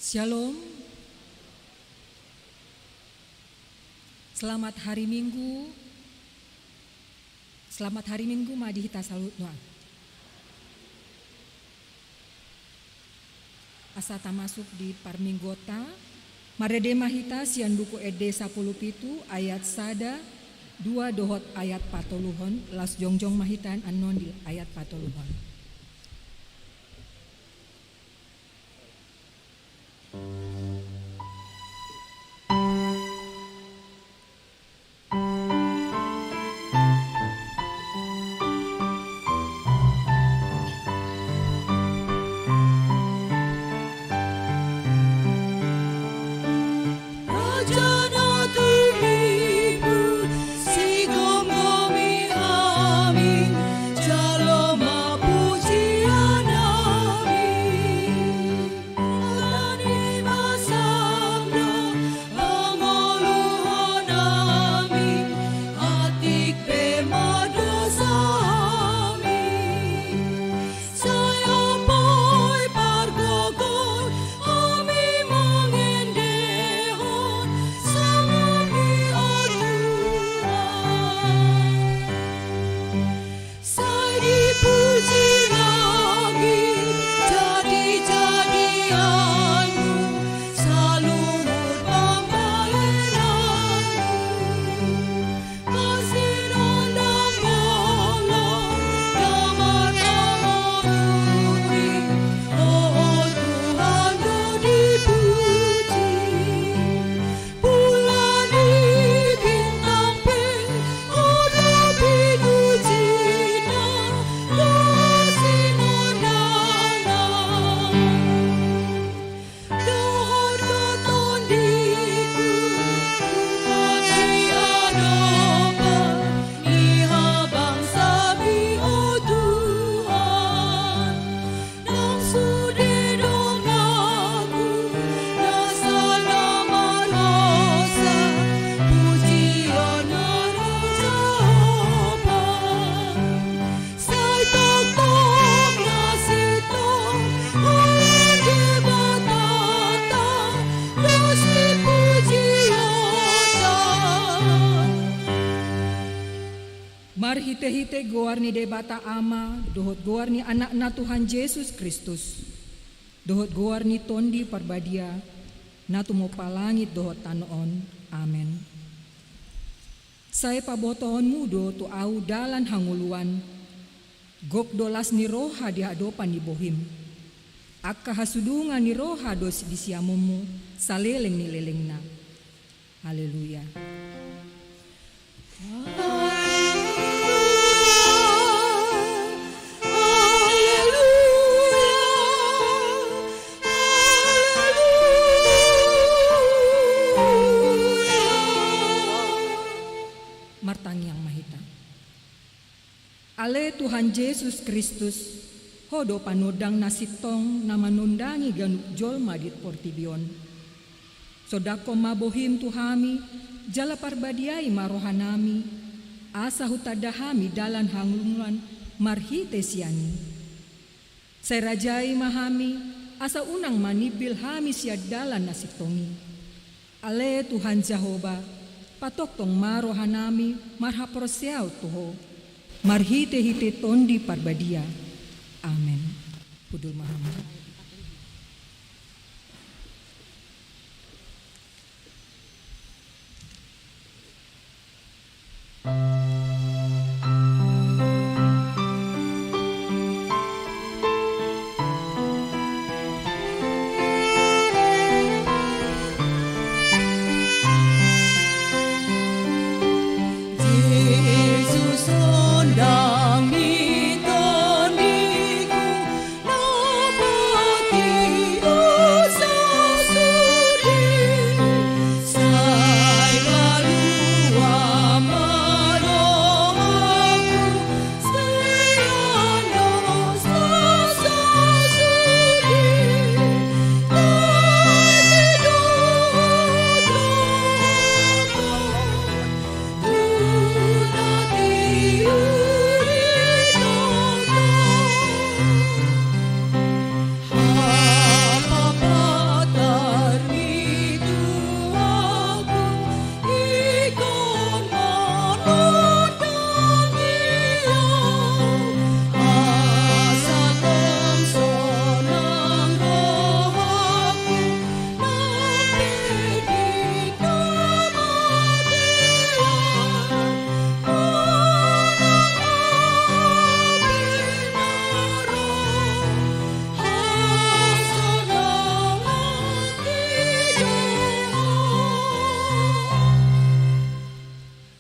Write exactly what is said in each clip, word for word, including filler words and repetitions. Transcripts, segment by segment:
Shalom. Selamat hari Minggu. Selamat hari Minggu ma di hita saluhutna. Asa tamasuk di parmingguonta, marende ma hita sian Buku Ende sampulu pitu ayat sada, dua dohot ayat patoluhon, laos jongjong ma hita annon di ayat patoluhon. Sai dipuji lagi jadi-jadianmu, saluhut pambahenanmu. Masinondang bolon na marhamaranggi, o Tuhan, do dipuji. Pola ni bintang pe, o, do pinujina, do sinondangna. Dohot do tondiku, tu adopan ni habangsaMi, o Tuhan. Nang sude donganku na sada mardosa, pujionna ro Jahowa. Sai tongtong na sintong, ale Debatanta, dos ni pujionta. Marhite-hite goar ni Debata Ama, dohot goar ni Anakna Tuhan Jesus Kristus, dohot goar ni Tondi Parbadia, na tumompa langit dohot tano on. Amen. Sai pabotohonmu do tu ahu dalan hangoluan, gok do las ni roha di adopan ni bohim. Angka hasudungan ni roha do di siamunmu saleleng ni lelengna. Haleluya. Martangiang ma hita. Ale Tuhan Jesus Kristus, Ho do panondang na sintong na manondangi ganup jolma di portibi on. Sondangkon ma bohim tu hami, jala parbadiai ma rohanami, asa hutanda hami dalan hangoluan marhite sian i. Sai rajai ma hami, asa unang manimbil hami sian dalan na sintong i. Ale Tuhan Jahowa, patongtong ma rohanami marhaporseaon tu Ho, marhite-hite Tondi Parbadia. Amen. Hundul ma hami.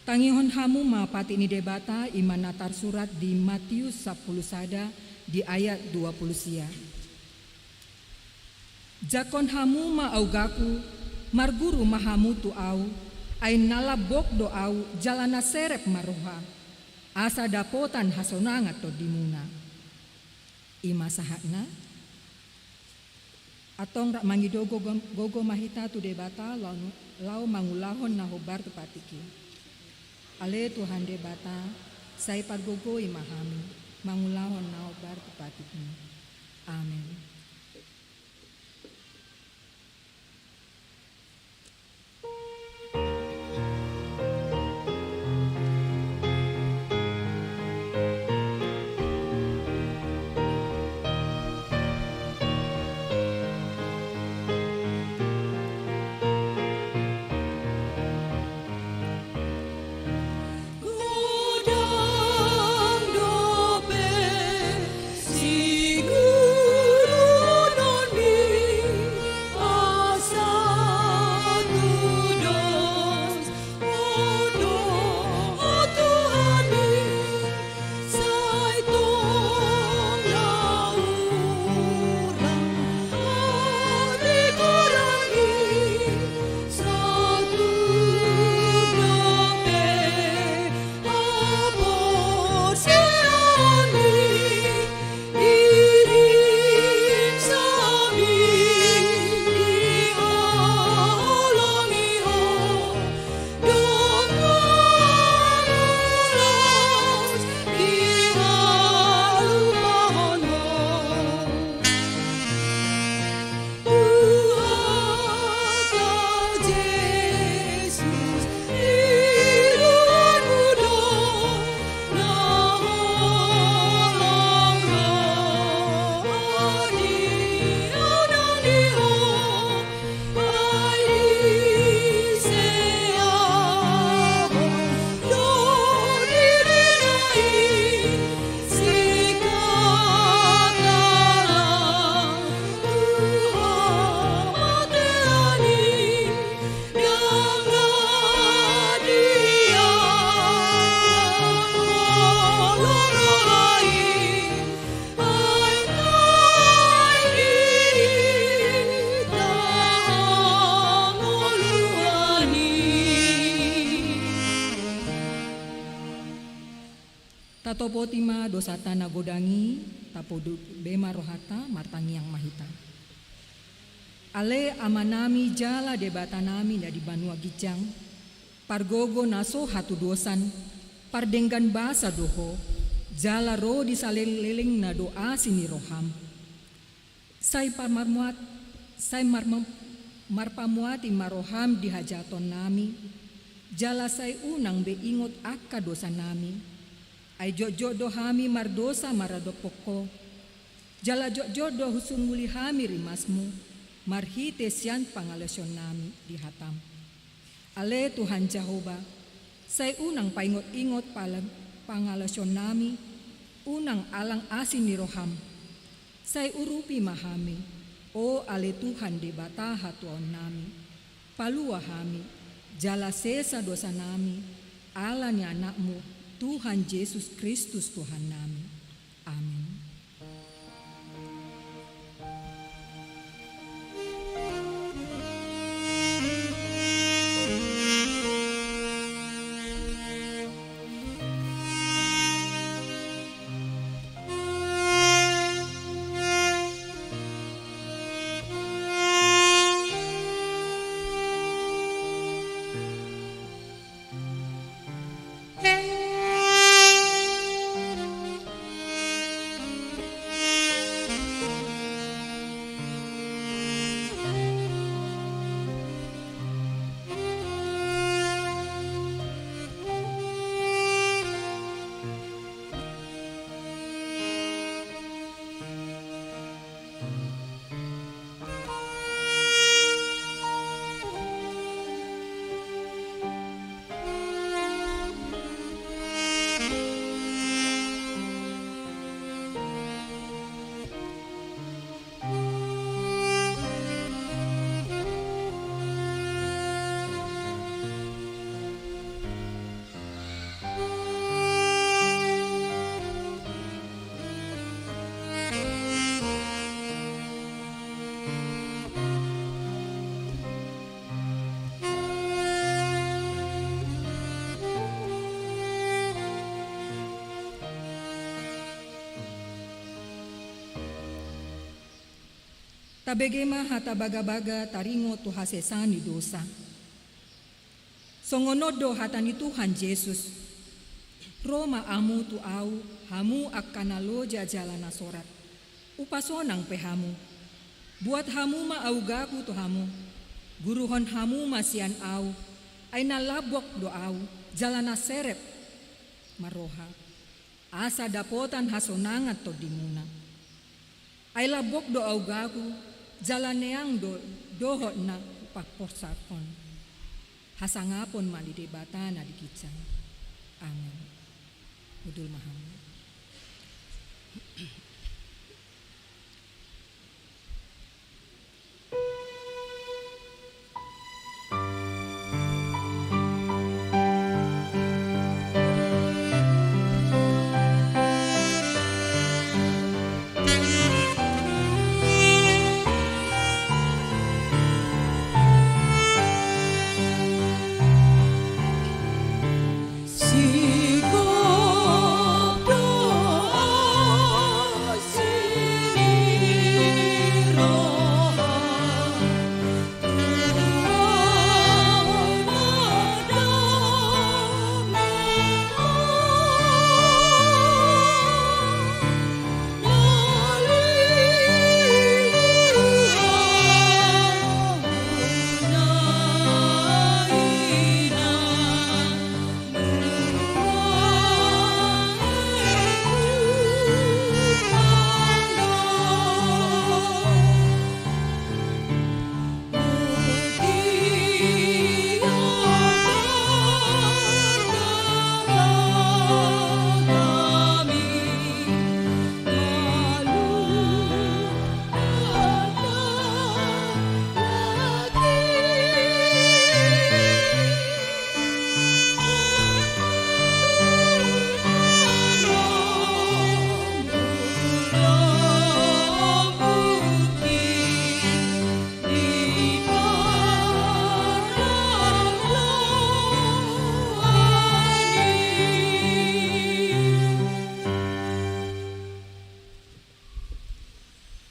Tangihon hamu ma patik ni Debata, i ma na tarsurat di Matius sampulu sada di ayat dua pulu sia. Jangkon hamu ma augangku, marguru ma hamu tu ahu, ai na lambok do ahu jala na serep ma roha, asa dapotan hasonangan tondimuna. I ma sahatna. Antong rap mangido gogo, gogo ma hita tu Debata laho, laho mangulahon na hombar tu patik i. Ale Tuhan Debata, sai pargogoi ma hami mangulahon na hombar tu patik i. Amen. Tatopoti ma dosanta na godang i, tapodut be ma rohanta, martangiang ma hita. Ale Amanami jala Debatanami na di banua ginjang, pargogo na so hatudosan, pardenggan basa do Ho, jala ro di saleleng-lelengna do asi ni roham. Sai pamarmuat, sai marmem-, marpamuati ma roham di hajahatonnami, jala sai unang be ingot angka dosanami. Ai jotjot do hami mardosa maradophon Ho, jala jotjot do husunguli hami rimasmu, marhite sian pangalaosionnami di hatam. Ale Tuhan Jahowa, sai unang paingot-ingot pala-, pangalaosionnami, unang alang asi ni roham. Sai urupi ma hami, o ale Tuhan Debata hatuaonnami. Palua hami, jala sesa dosanami, ala ni Anakmu, Tuhan Jesus Kristus Tuhannami. Amen. Tabege ma hata bagabaga taringot tu hasesaan ni dosa. Songon on do hata ni Tuhan Jesus: Ro ma hamu tu Ahu, hamu angka na loja jala na sorat, hupasonang pe hamu. Buat hamu ma augaKu tu hamu. Guruhon hamu ma sian Ahu, ai na lambok do Ahu jala na serep ma roha, asa dapotan hasonangan tondimuna. Ai lambok do augaKu, jala neang do dohot na Hupaporsahon. Hasangapon ma ni Debata na di ginjang. Amen. Hundul ma hamu.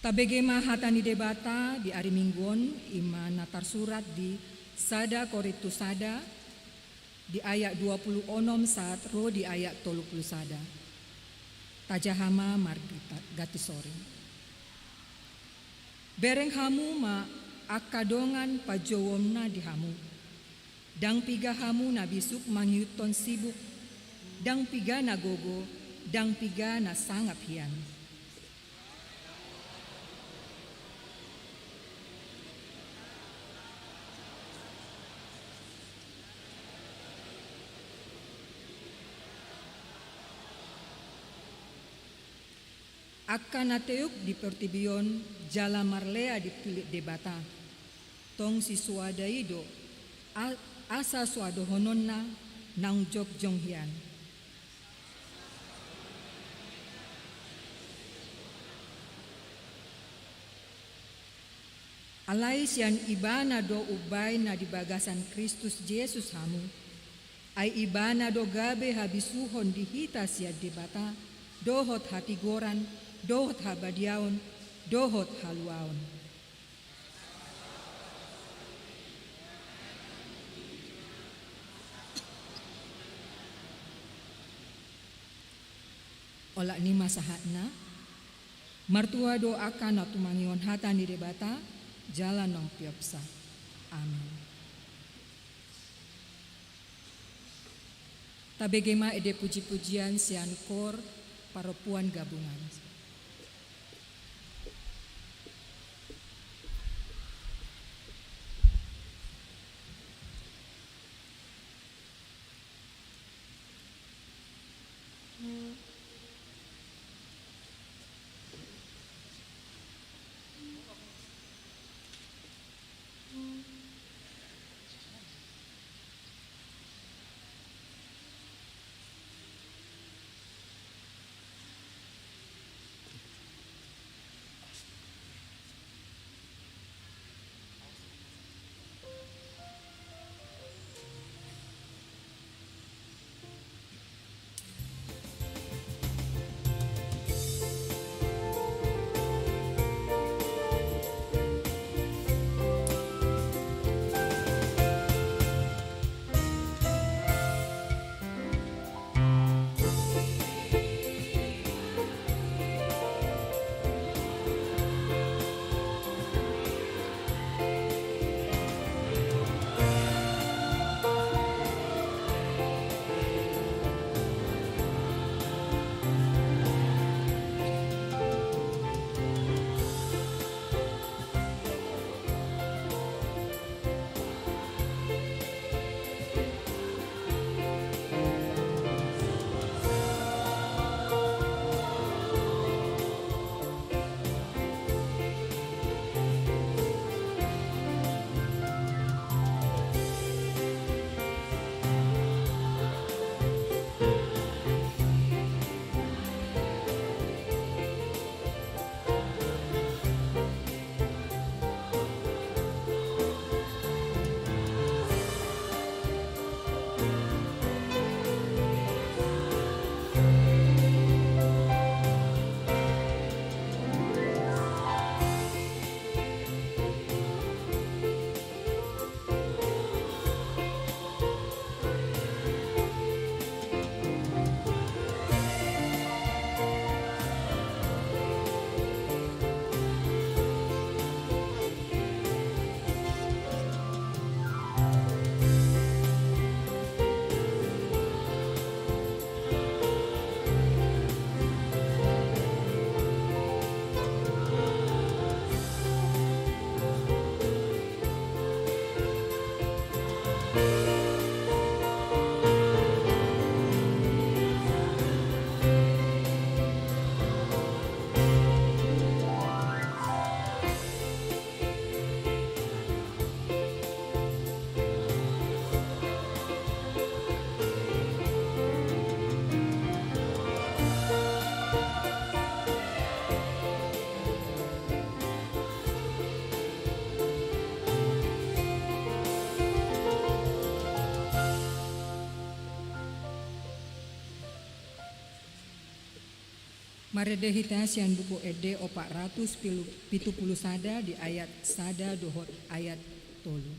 Tabege ma hata ni Debata di ari Minggu on, i ma na tarsurat di sada Korintus sada, di ayat dua pulu onom sahat ro di ayat tolu pulu sada. Tajaha ma margata-, ganti sori. Bereng hamu ma angka dongan panjouonna di hamu. Ndang piga hamu na bisuk mangihuthon sibuk, ndang piga na gogo, ndang piga na sangap hian. Angka na teuk di portibi on jala marlea dipillit Debata, tong sisoada i do, a-, asa soadohononna naung jongjong hian. Alai sian Ibana do umbahen na di bagasan Kristus Jesus hamu. Ai Ibana do gabe habisuhon di hita sian Debata, dohot hatigoran, dohot habadiaon, dohot haluaon. Olat ni i ma sahatna. Martua do angka na tumangihon hata ni Debata jala na umpeopsa. Amen. Tabege ma ende pujipujian sian kor parompuan gabungan. Marende hita sian Buku Ende opat ratus pitu pulu sada di ayat sada dohot ayat tolu.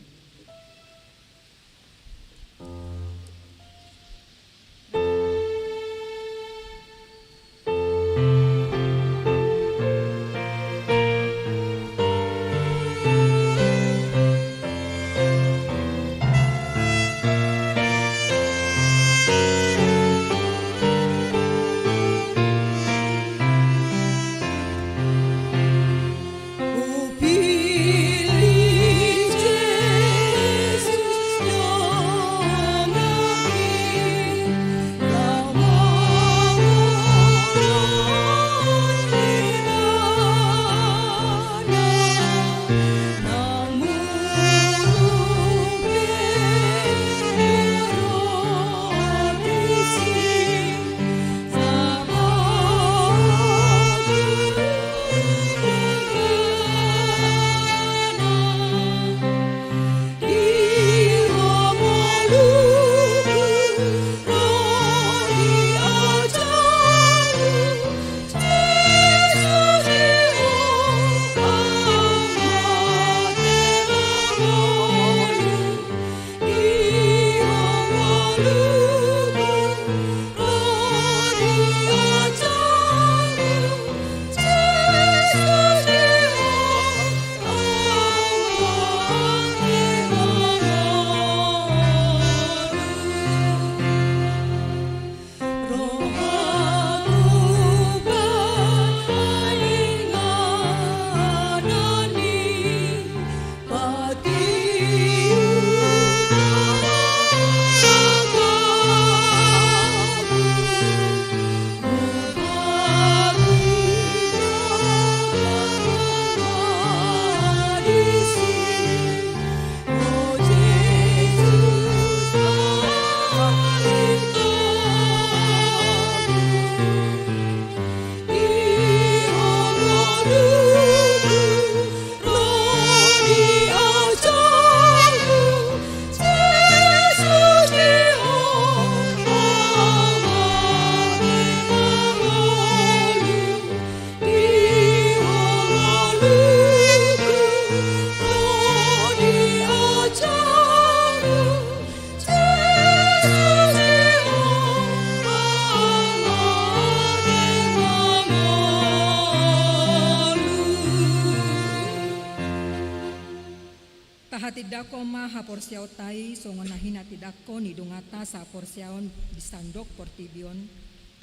Tahatindangkon ma haporseaonta i songon na hinatindangkon ni donganta sahaporseaon di sandok portibi on.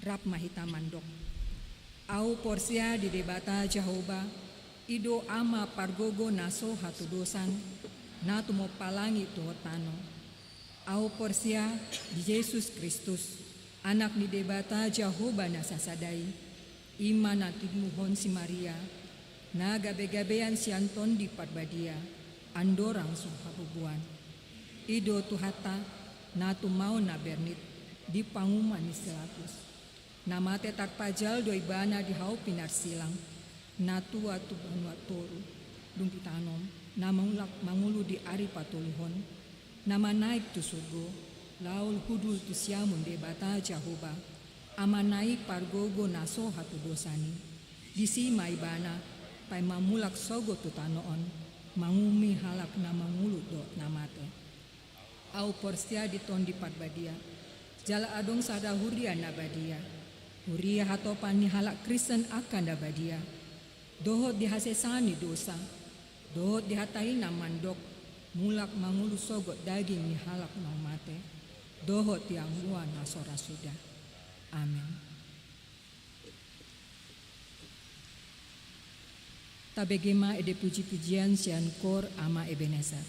Rap ma hita mandok. Ahu porsea di Debata Jahowa, i do Ama pargogo na so hatudosan, na tumompa langit dohot tano. Ahu porsea di Jesus Kristus, Anak ni Debata Jahowa na sasada i, i ma na tinadinghon si Maria, na gabegabean sian Tondi Parbadia, andorang so habubuan. I do Tuhanta, na tumaon na bernit di panguhuman ni si Pilatus. Na mate tarpajal do ibana di hau pinarsilang, na tua tu banua toru, dung ditanom, na mulak mangolu di ari patoluhon, na manaek tu surgo, laho hundul tu siamun Debata Jahowa, Amana i pargogo na so hatudosan i. Disi ma ibana, paima mulak sogot tu tano on, manguhumi halak na mangolu dohot na mate. Ahu porsea di Tondi Parbadia, jala adong sada huria na badia, huria hatopan ni halak Kristen angka na badia, dohot di hasesaan ni dosa, dohot di hata i na mandok, mulak mangolu sogot daging ni halak naung mate, dohot di hangoluan na so ra suda. Amen. Tabege ma ende pujipujian sian Koor Ama Ebenezer.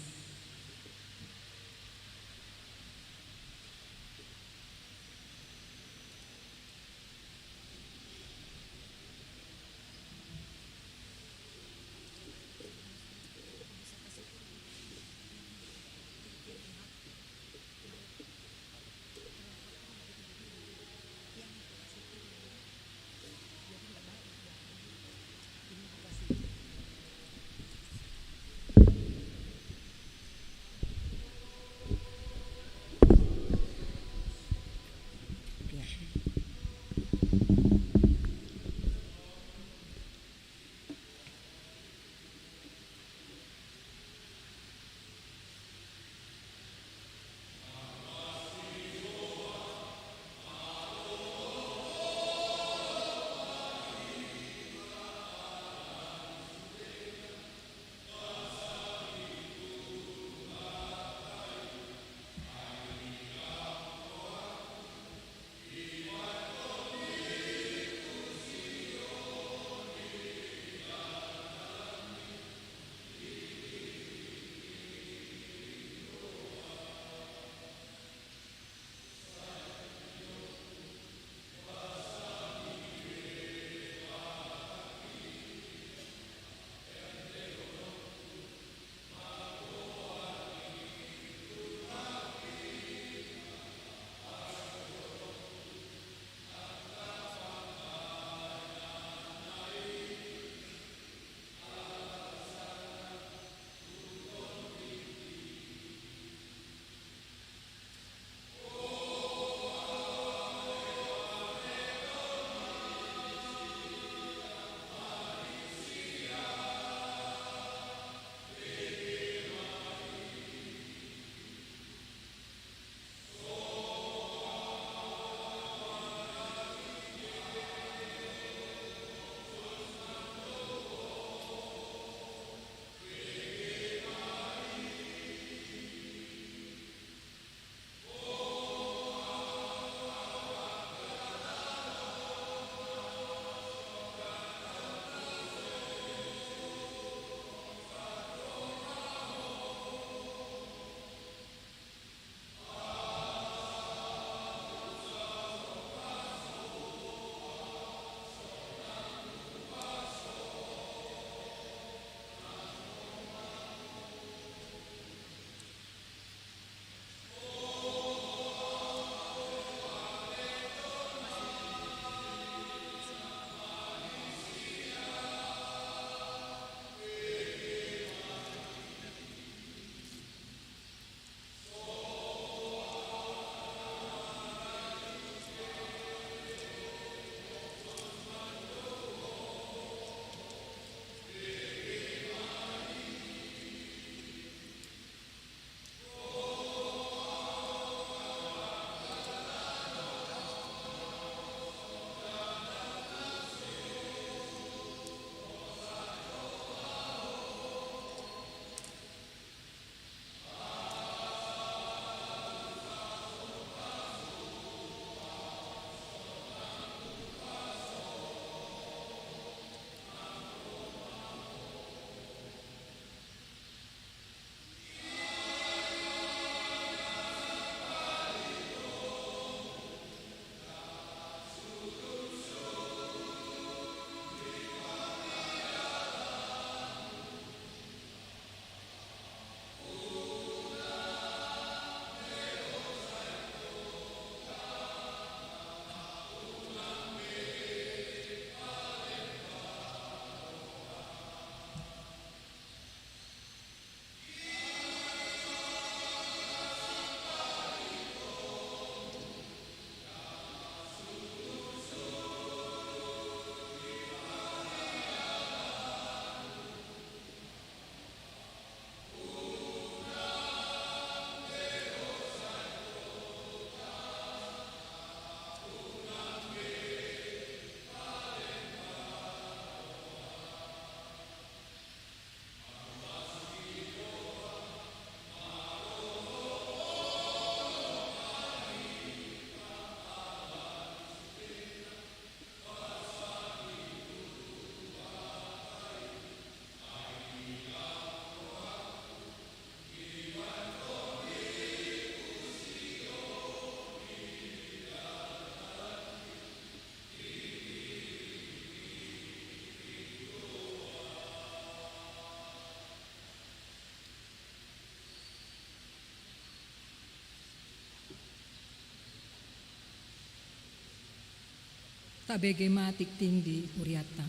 Tabege ma tingting di hurianta.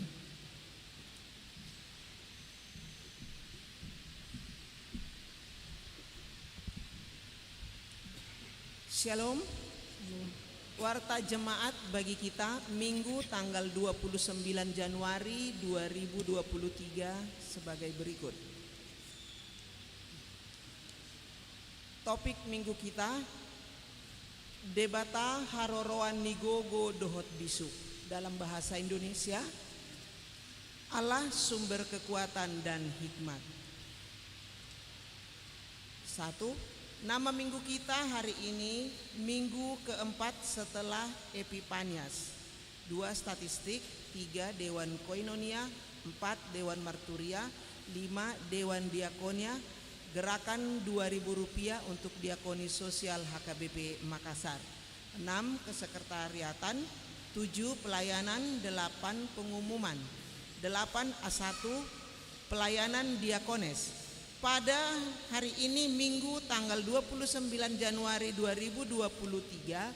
Shalom. Warta jemaat bagi kita Minggu tanggal dua puluh sembilan Januari dua ribu dua puluh tiga sebagai berikut. Topik minggu kita, Debata haroroan ni gogo dohot bisuk. Dalam bahasa Indonesia, Allah sumber kekuatan dan hikmat. Satu, nama minggu kita hari ini, minggu keempat setelah Epipanias. Dua, statistik. Tiga, Dewan Koinonia. Empat, Dewan Marturia. Lima, Dewan Diakonia. Gerakan dua ribu rupiah untuk diakoni sosial H K B P Makassar. Enam, kesekretariatan. Tujuh, pelayanan. Delapan, pengumuman. Delapan A satu, pelayanan diakones. Pada hari ini, Minggu, tanggal dua puluh sembilan Januari dua ribu dua puluh tiga,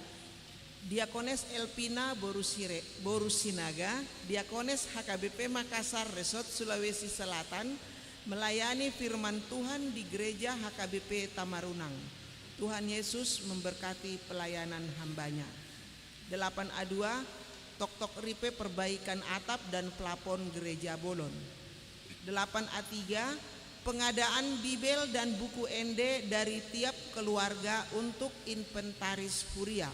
Diakones Elpina Boru Sire-, Boru Sinaga, Diakones H K B P Makassar Resort Sulawesi Selatan, melayani firman Tuhan di Gereja H K B P Tamarunang. Tuhan Yesus memberkati pelayanan hamba-Nya. Delapan A dua, toktok ripe perbaikan atap dan plafon Gereja Bolon. Delapan A tiga, pengadaan Bibel dan buku ende dari tiap keluarga untuk inventaris huria.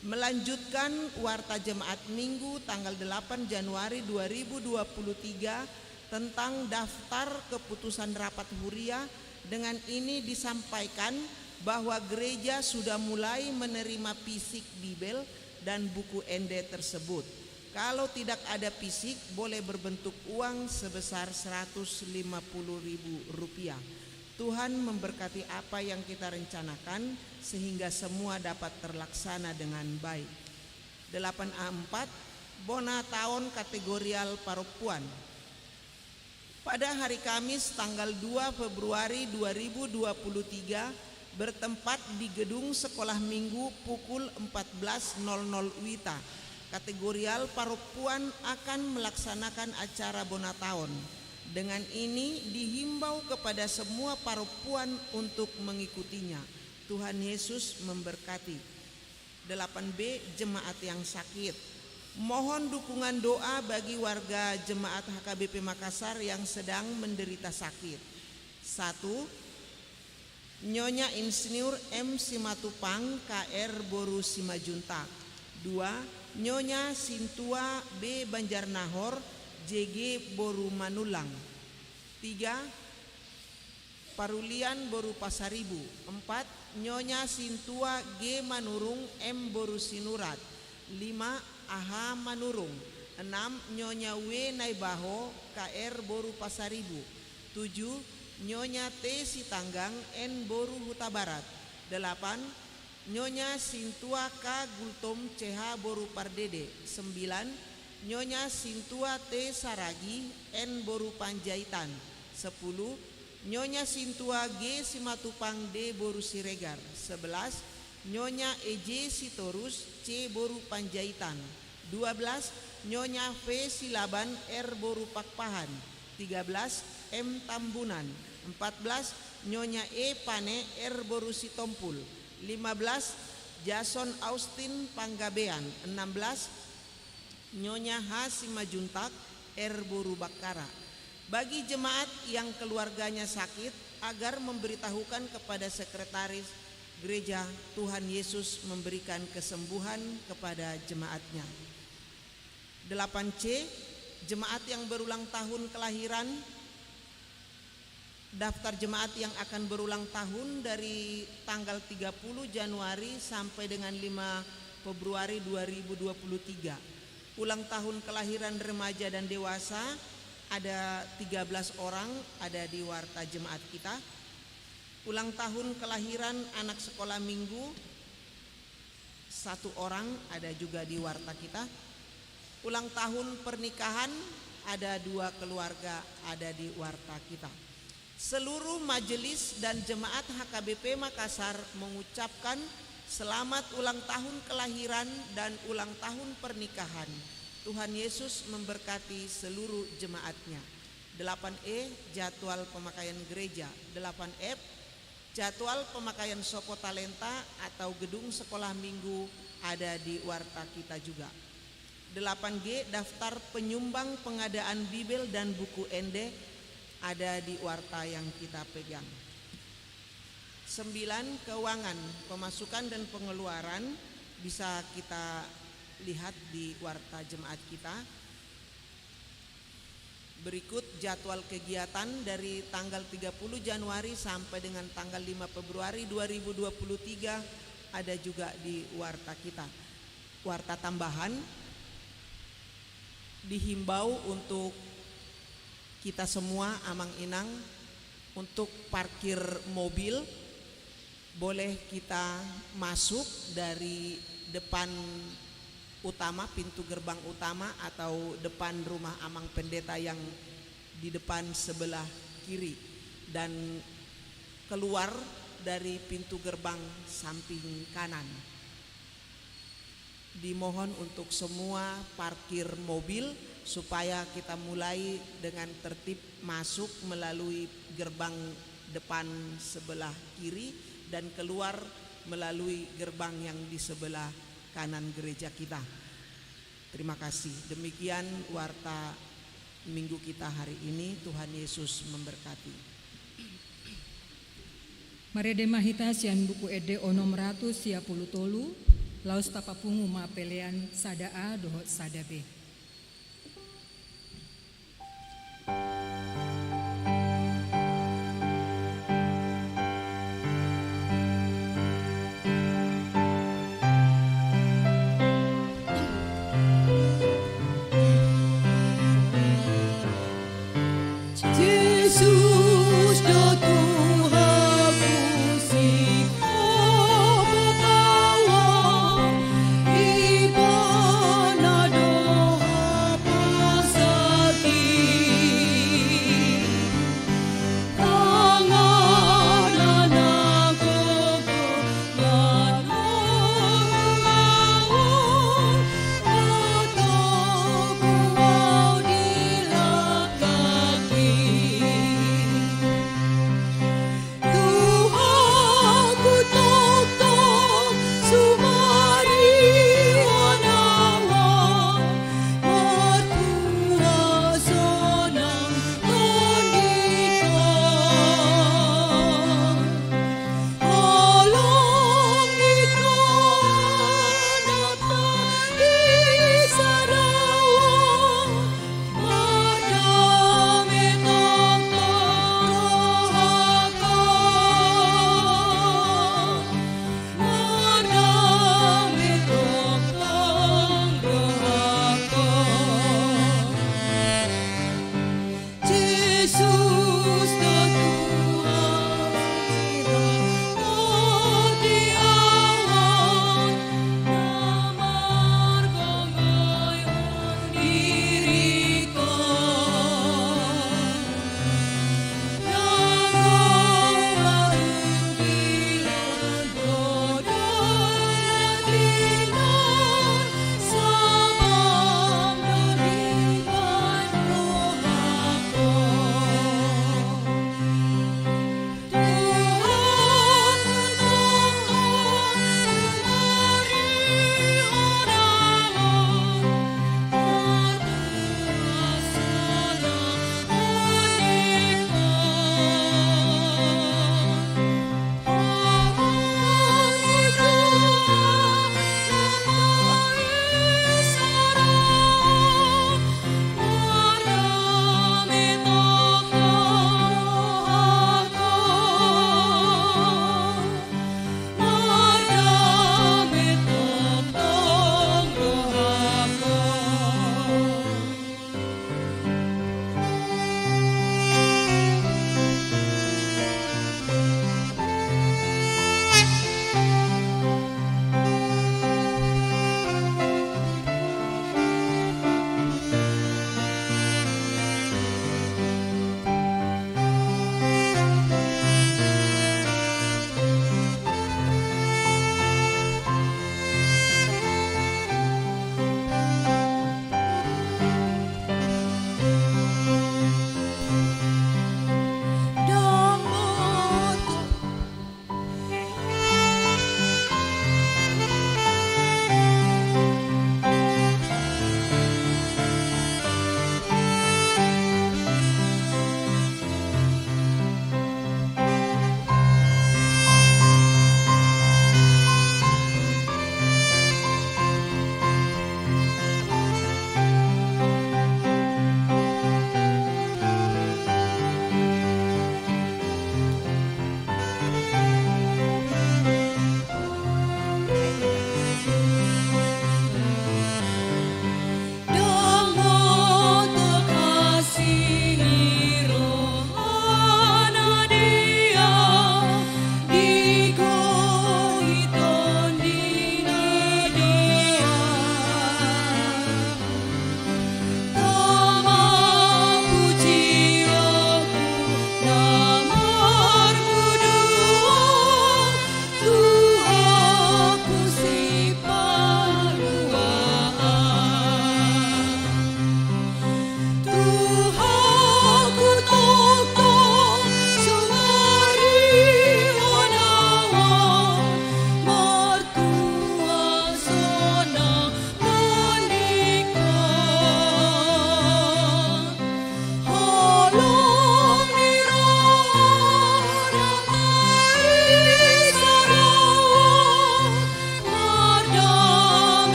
Melanjutkan warta jemaat Minggu tanggal delapan Januari dua ribu dua puluh tiga tentang daftar keputusan rapat huria, dengan ini disampaikan bahwa gereja sudah mulai menerima fisik Bibel dan buku ende tersebut. Kalau tidak ada fisik, boleh berbentuk uang sebesar seratus lima puluh ribu rupiah. Tuhan memberkati apa yang kita rencanakan, sehingga semua dapat terlaksana dengan baik. Delapan A empat, bona taon kategorial parompuan. Pada hari Kamis, tanggal dua Februari dua ribu dua puluh tiga, bertempat di Gedung Sekolah Minggu pukul empat belas nol nol WITA, kategorial parompuan akan melaksanakan acara bona taon. Dengan ini dihimbau kepada semua parompuan untuk mengikutinya. Tuhan Yesus memberkati. Delapan B, jemaat yang sakit. Mohon dukungan doa bagi warga jemaat H K B P Makassar yang sedang menderita sakit. Satu, Nyonya Insinyur M Simatupang, K R Boru Simanjuntak. Dua, Nyonya Sintua B Banjarnahor, J G Boru Manullang. Tiga, Parulian Boru Pasaribu. Empat, Nyonya Sintua G Manurung M Boru Sinurat. Lima, A H Manurung. Enam, Nyonya W Naibaho K R Boru Pasaribu. Tujuh, Nyonya T Sitanggang N Boru Hutabarat. Delapan, Nyonya Sintua K Gultom C H Boru Pardede. Sembilan, Nyonya Sintua T Saragi N Boru Panjaitan. Sepuluh, Nyonya Sintua G Simatupang D Boru Siregar. Sebelas, Nyonya E J Sitorus C Boru Panjaitan. Dua belas, Nyonya V Silaban R Boru Pakpahan. Tiga belas, M Tambunan. Empat belas, Nyonya E Pane R Boru Sitompul. Lima belas, Jason Austin Panggabean. Enam belas, Nyonya H Simanjuntak R Boru Bakkara. Bagi jemaat yang keluarganya sakit, agar memberitahukan kepada sekretaris gereja, Tuhan Yesus memberikan kesembuhan kepada jemaat-Nya. Delapan C, jemaat yang berulang tahun kelahiran, daftar jemaat yang akan berulang tahun dari tanggal tiga puluh Januari sampai dengan lima Februari dua ribu dua puluh tiga. Ulang tahun kelahiran remaja dan dewasa ada tiga belas orang, ada di warta jemaat kita. Ulang tahun kelahiran anak sekolah minggu, satu orang, ada juga di warta kita. Ulang tahun pernikahan, ada dua keluarga, ada di warta kita. Seluruh majelis dan jemaat H K B P Makassar mengucapkan selamat ulang tahun kelahiran dan ulang tahun pernikahan. Tuhan Yesus memberkati seluruh jemaatnya. Delapan E, jadwal pemakaian gereja. Delapan F, jadwal pemakaian Sopo Talenta atau gedung sekolah minggu ada di warta kita juga. Delapan G, daftar penyumbang pengadaan Bibel dan buku ende ada di warta yang kita pegang. Sembilan, keuangan, pemasukan dan pengeluaran bisa kita lihat di warta jemaat kita. Berikut jadwal kegiatan dari tanggal tiga puluh Januari sampai dengan tanggal lima Februari dua ribu dua puluh tiga ada juga di warta kita. Warta tambahan, dihimbau untuk kita semua, amang inang, untuk parkir mobil. Boleh kita masuk dari depan utama, pintu gerbang utama atau depan rumah amang pendeta yang di depan sebelah kiri, dan keluar dari pintu gerbang samping kanan. Dimohon untuk semua parkir mobil supaya kita mulai dengan tertib, masuk melalui gerbang depan sebelah kiri dan keluar melalui gerbang yang di sebelah kanan gereja kita. Terima kasih. Demikian warta minggu kita hari ini. Tuhan Yesus memberkati. Marende ma hita sian Buku Ende onom ratus sia pulu tolu, laos tapapungu ma pelean sada A dohot sada B. Jesus do Tuhanku, sikomu kawan, Ibana do haporseaon.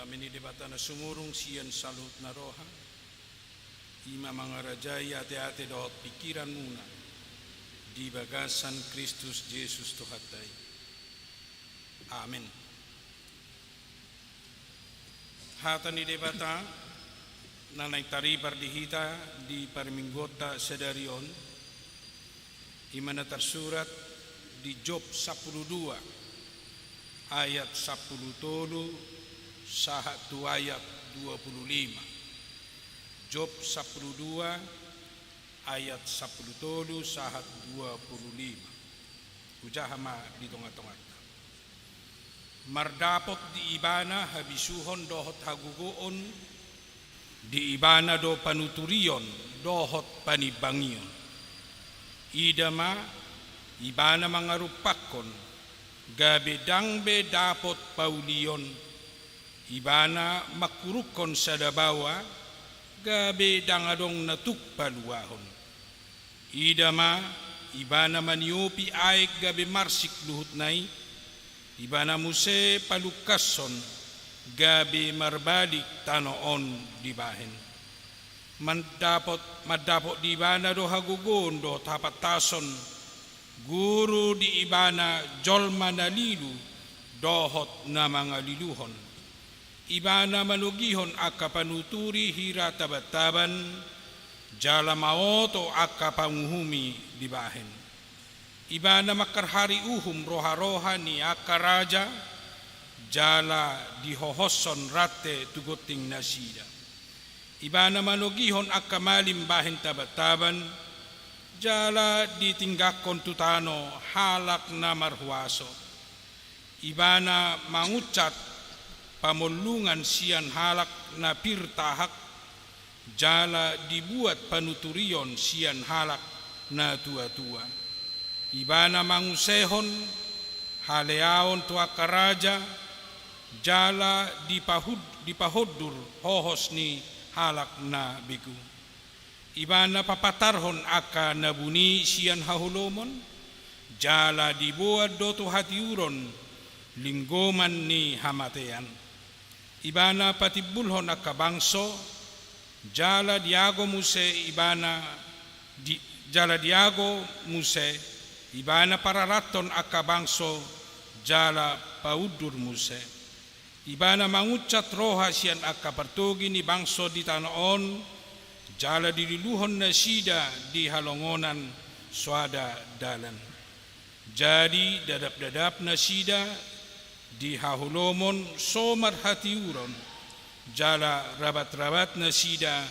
Dame ni Debata na sumurung sian saluhut na roha, i ma mangarajai ateate dohot pingkiranmuna di bagasan Kristus Jesus Tuhanta i. Amen. Hata ni Debata na naeng taripar di hita di parmingguonta sadari on, i ma na tarsurat di Job sampulu dua ayat sampulu tolu sahat tu ayat dua pulu lima. Job sampulu dua ayat sampulu tolu sahat dua pulu lima. Hujaha ma di tongatonganta. Mardapot di ibana habisuhon dohot hagogoon, di ibana do panuturion dohot panimbangion. Ida ma, ibana mangarumpakkon, gabe ndang be dapot paulion, ibana mangkurungkon sada baoa, gabe ndang adong na tuk paluahon. Ida ma, ibana maniopi aek gabe marsik luhutna i, ibana muse palungkashon gabe marbalik tano on dibahen. Mandapot, mandapot di ibana do hagogoon dohot hapantason, guru di ibana jolma na lilu dohot na mangaliluhon. Ibana manogihon angka panuturi hira tabantaban, jala maoto angka panguhumi dibahen. Ibana mangkarhari uhum roharoha ni angka raja, jala dihohoshon rante tu gonting nasida. Ibana manogihon angka malim bahen tabantaban, jala ditinggangkon tu tano halak na marhuaso. Ibana mangunsat pamollungan sian halak na pir tahak, jala dibuat panuturion sian halak na tuatua. Ibana mangusehon haleaon tu angka raja, jala dipahud-, dipahondur hohos ni halak na begu. Ibana papatarhon angka na buni sian haholomon, jala diboan do tu hatiuron linggoman ni hamatean. Ibana patimbulhon angka bangso, jala diago muse ibana, di-, jala diago muse, ibana pararathon angka bangso, jala paundur muse. Ibana mangunsat roha sian angka partogi ni bangso di tano on, jala diluluhon nasida di halongonan soada dalan. Jadi dadapdadap nasida di haholomon so marhatiuron, jala rabatrabat nasida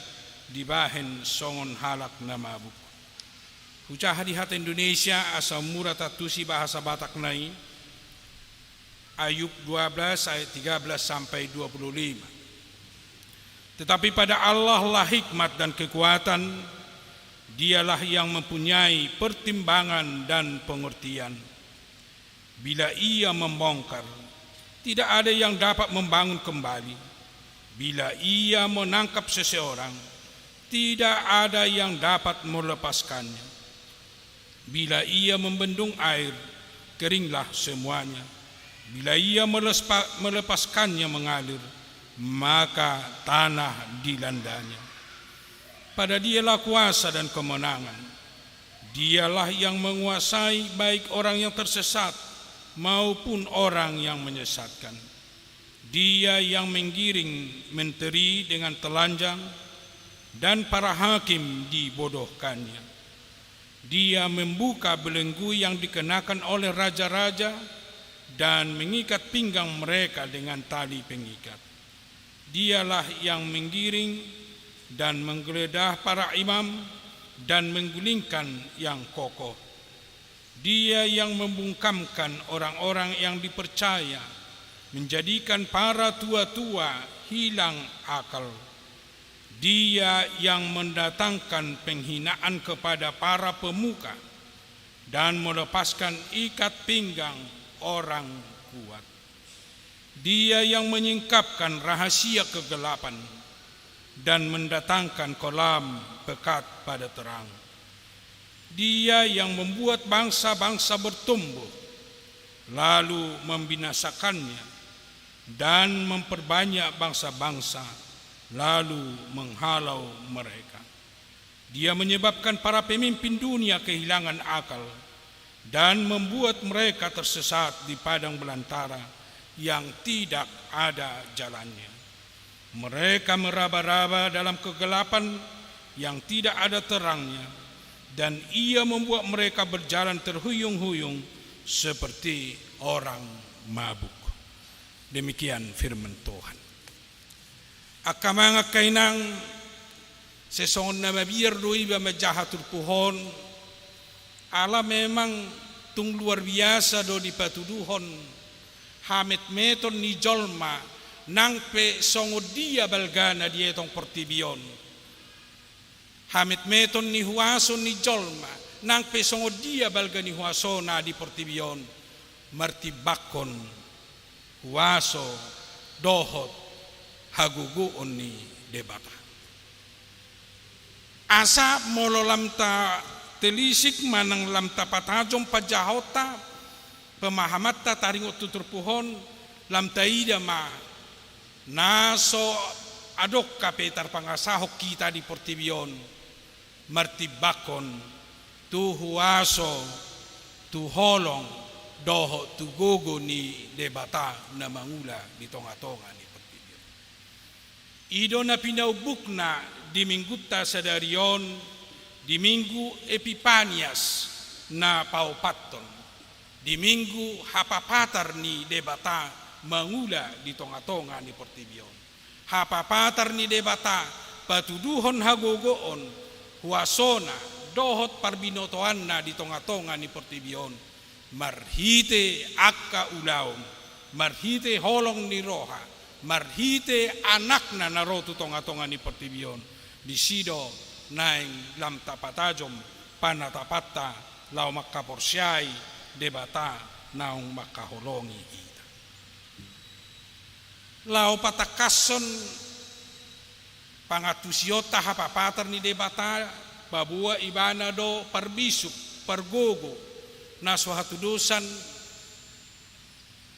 dibahen songon halak na mabuk. Hujaha di hata Indonesia asa mura tantusi bahasa Batakna i. Ayub dua belas ayat tiga belas sampai dua puluh lima. Tetapi pada Allah lah hikmat dan kekuatan, Dialah yang mempunyai pertimbangan dan pengertian. Bila Ia membongkar, tidak ada yang dapat membangun kembali. Bila Ia menangkap seseorang, tidak ada yang dapat melepaskannya. Bila Ia membendung air, keringlah semuanya. Bila Ia melespa-, melepaskannya mengalir, maka tanah dilandanya. Pada Dialah kuasa dan kemenangan. Dialah yang menguasai baik orang yang tersesat maupun orang yang menyesatkan. Dia yang menggiring menteri dengan telanjang, dan para hakim dibodohkannya. Dia membuka belenggu yang dikenakan oleh raja-raja, dan mengikat pinggang mereka dengan tali pengikat. Dialah yang menggiring dan menggeledah para imam, dan menggulingkan yang kokoh. Dia yang membungkamkan orang-orang yang dipercaya, menjadikan para tua-tua hilang akal. Dia yang mendatangkan penghinaan kepada para pemuka dan melepaskan ikat pinggang orang kuat. Dia yang menyingkapkan rahasia kegelapan dan mendatangkan kelam pekat pada terang. Dia yang membuat bangsa-bangsa bertumbuh, lalu membinasakannya. dan memperbanyak bangsa-bangsa, lalu menghalau mereka. Dia menyebabkan para pemimpin dunia kehilangan akal dan membuat mereka tersesat di padang belantara yang tidak ada jalannya. Mereka meraba-raba dalam kegelapan yang tidak ada terangnya, dan ia membuat mereka berjalan terhuyung-huyung seperti orang mabuk. Demikian firman Tuhan. Angka amang, angka inang, sai songon na mabiar do iba manjaha turpuk on, ala memang tung luar biasa do dipatuduhon hametmeton ni jolma, nang pe songon dia balgana dietong portibi on. Hametmeton ni huaso ni jolma, nang pe songon dia balga ni huasona di portibi on, martimbangkon huaso dohot hagogoon ni Debata. Asa molo lam tatelisik manang lam tapatajom panjahaonta, pemahamanta taringot tu turpuk on, lam taida ma na so adong hape tarpangasahon hita di portibi on, martimbangkon tu huaso, tu holong, dohot tu gogo ni Debata na mangula di tonga-tonga ni portibi on. I do na pinaumbukna di minggunta sadari on, di Minggu Epipanias na paopathon, di Minggu hapapatar ni Debata mangula di tonga-tonga ni portibi on. Hapapatar ni Debata patuduhon hagogoon, huasona, dohot parbinotoanna di tonga-tonga ni portibi on, marhite angka ulaon, marhite holong ni roha, marhite Anakna na ro tu tonga-tonga ni portibi on. Disi do naeng lam tapatajom panatapanta laho mangkaporseai Debata naung mangkaholongi hita. Laho patangkashon pangantusionta hapapatar ni Debata, paboa ibana do parbisuk, pargogo, na so hatudosan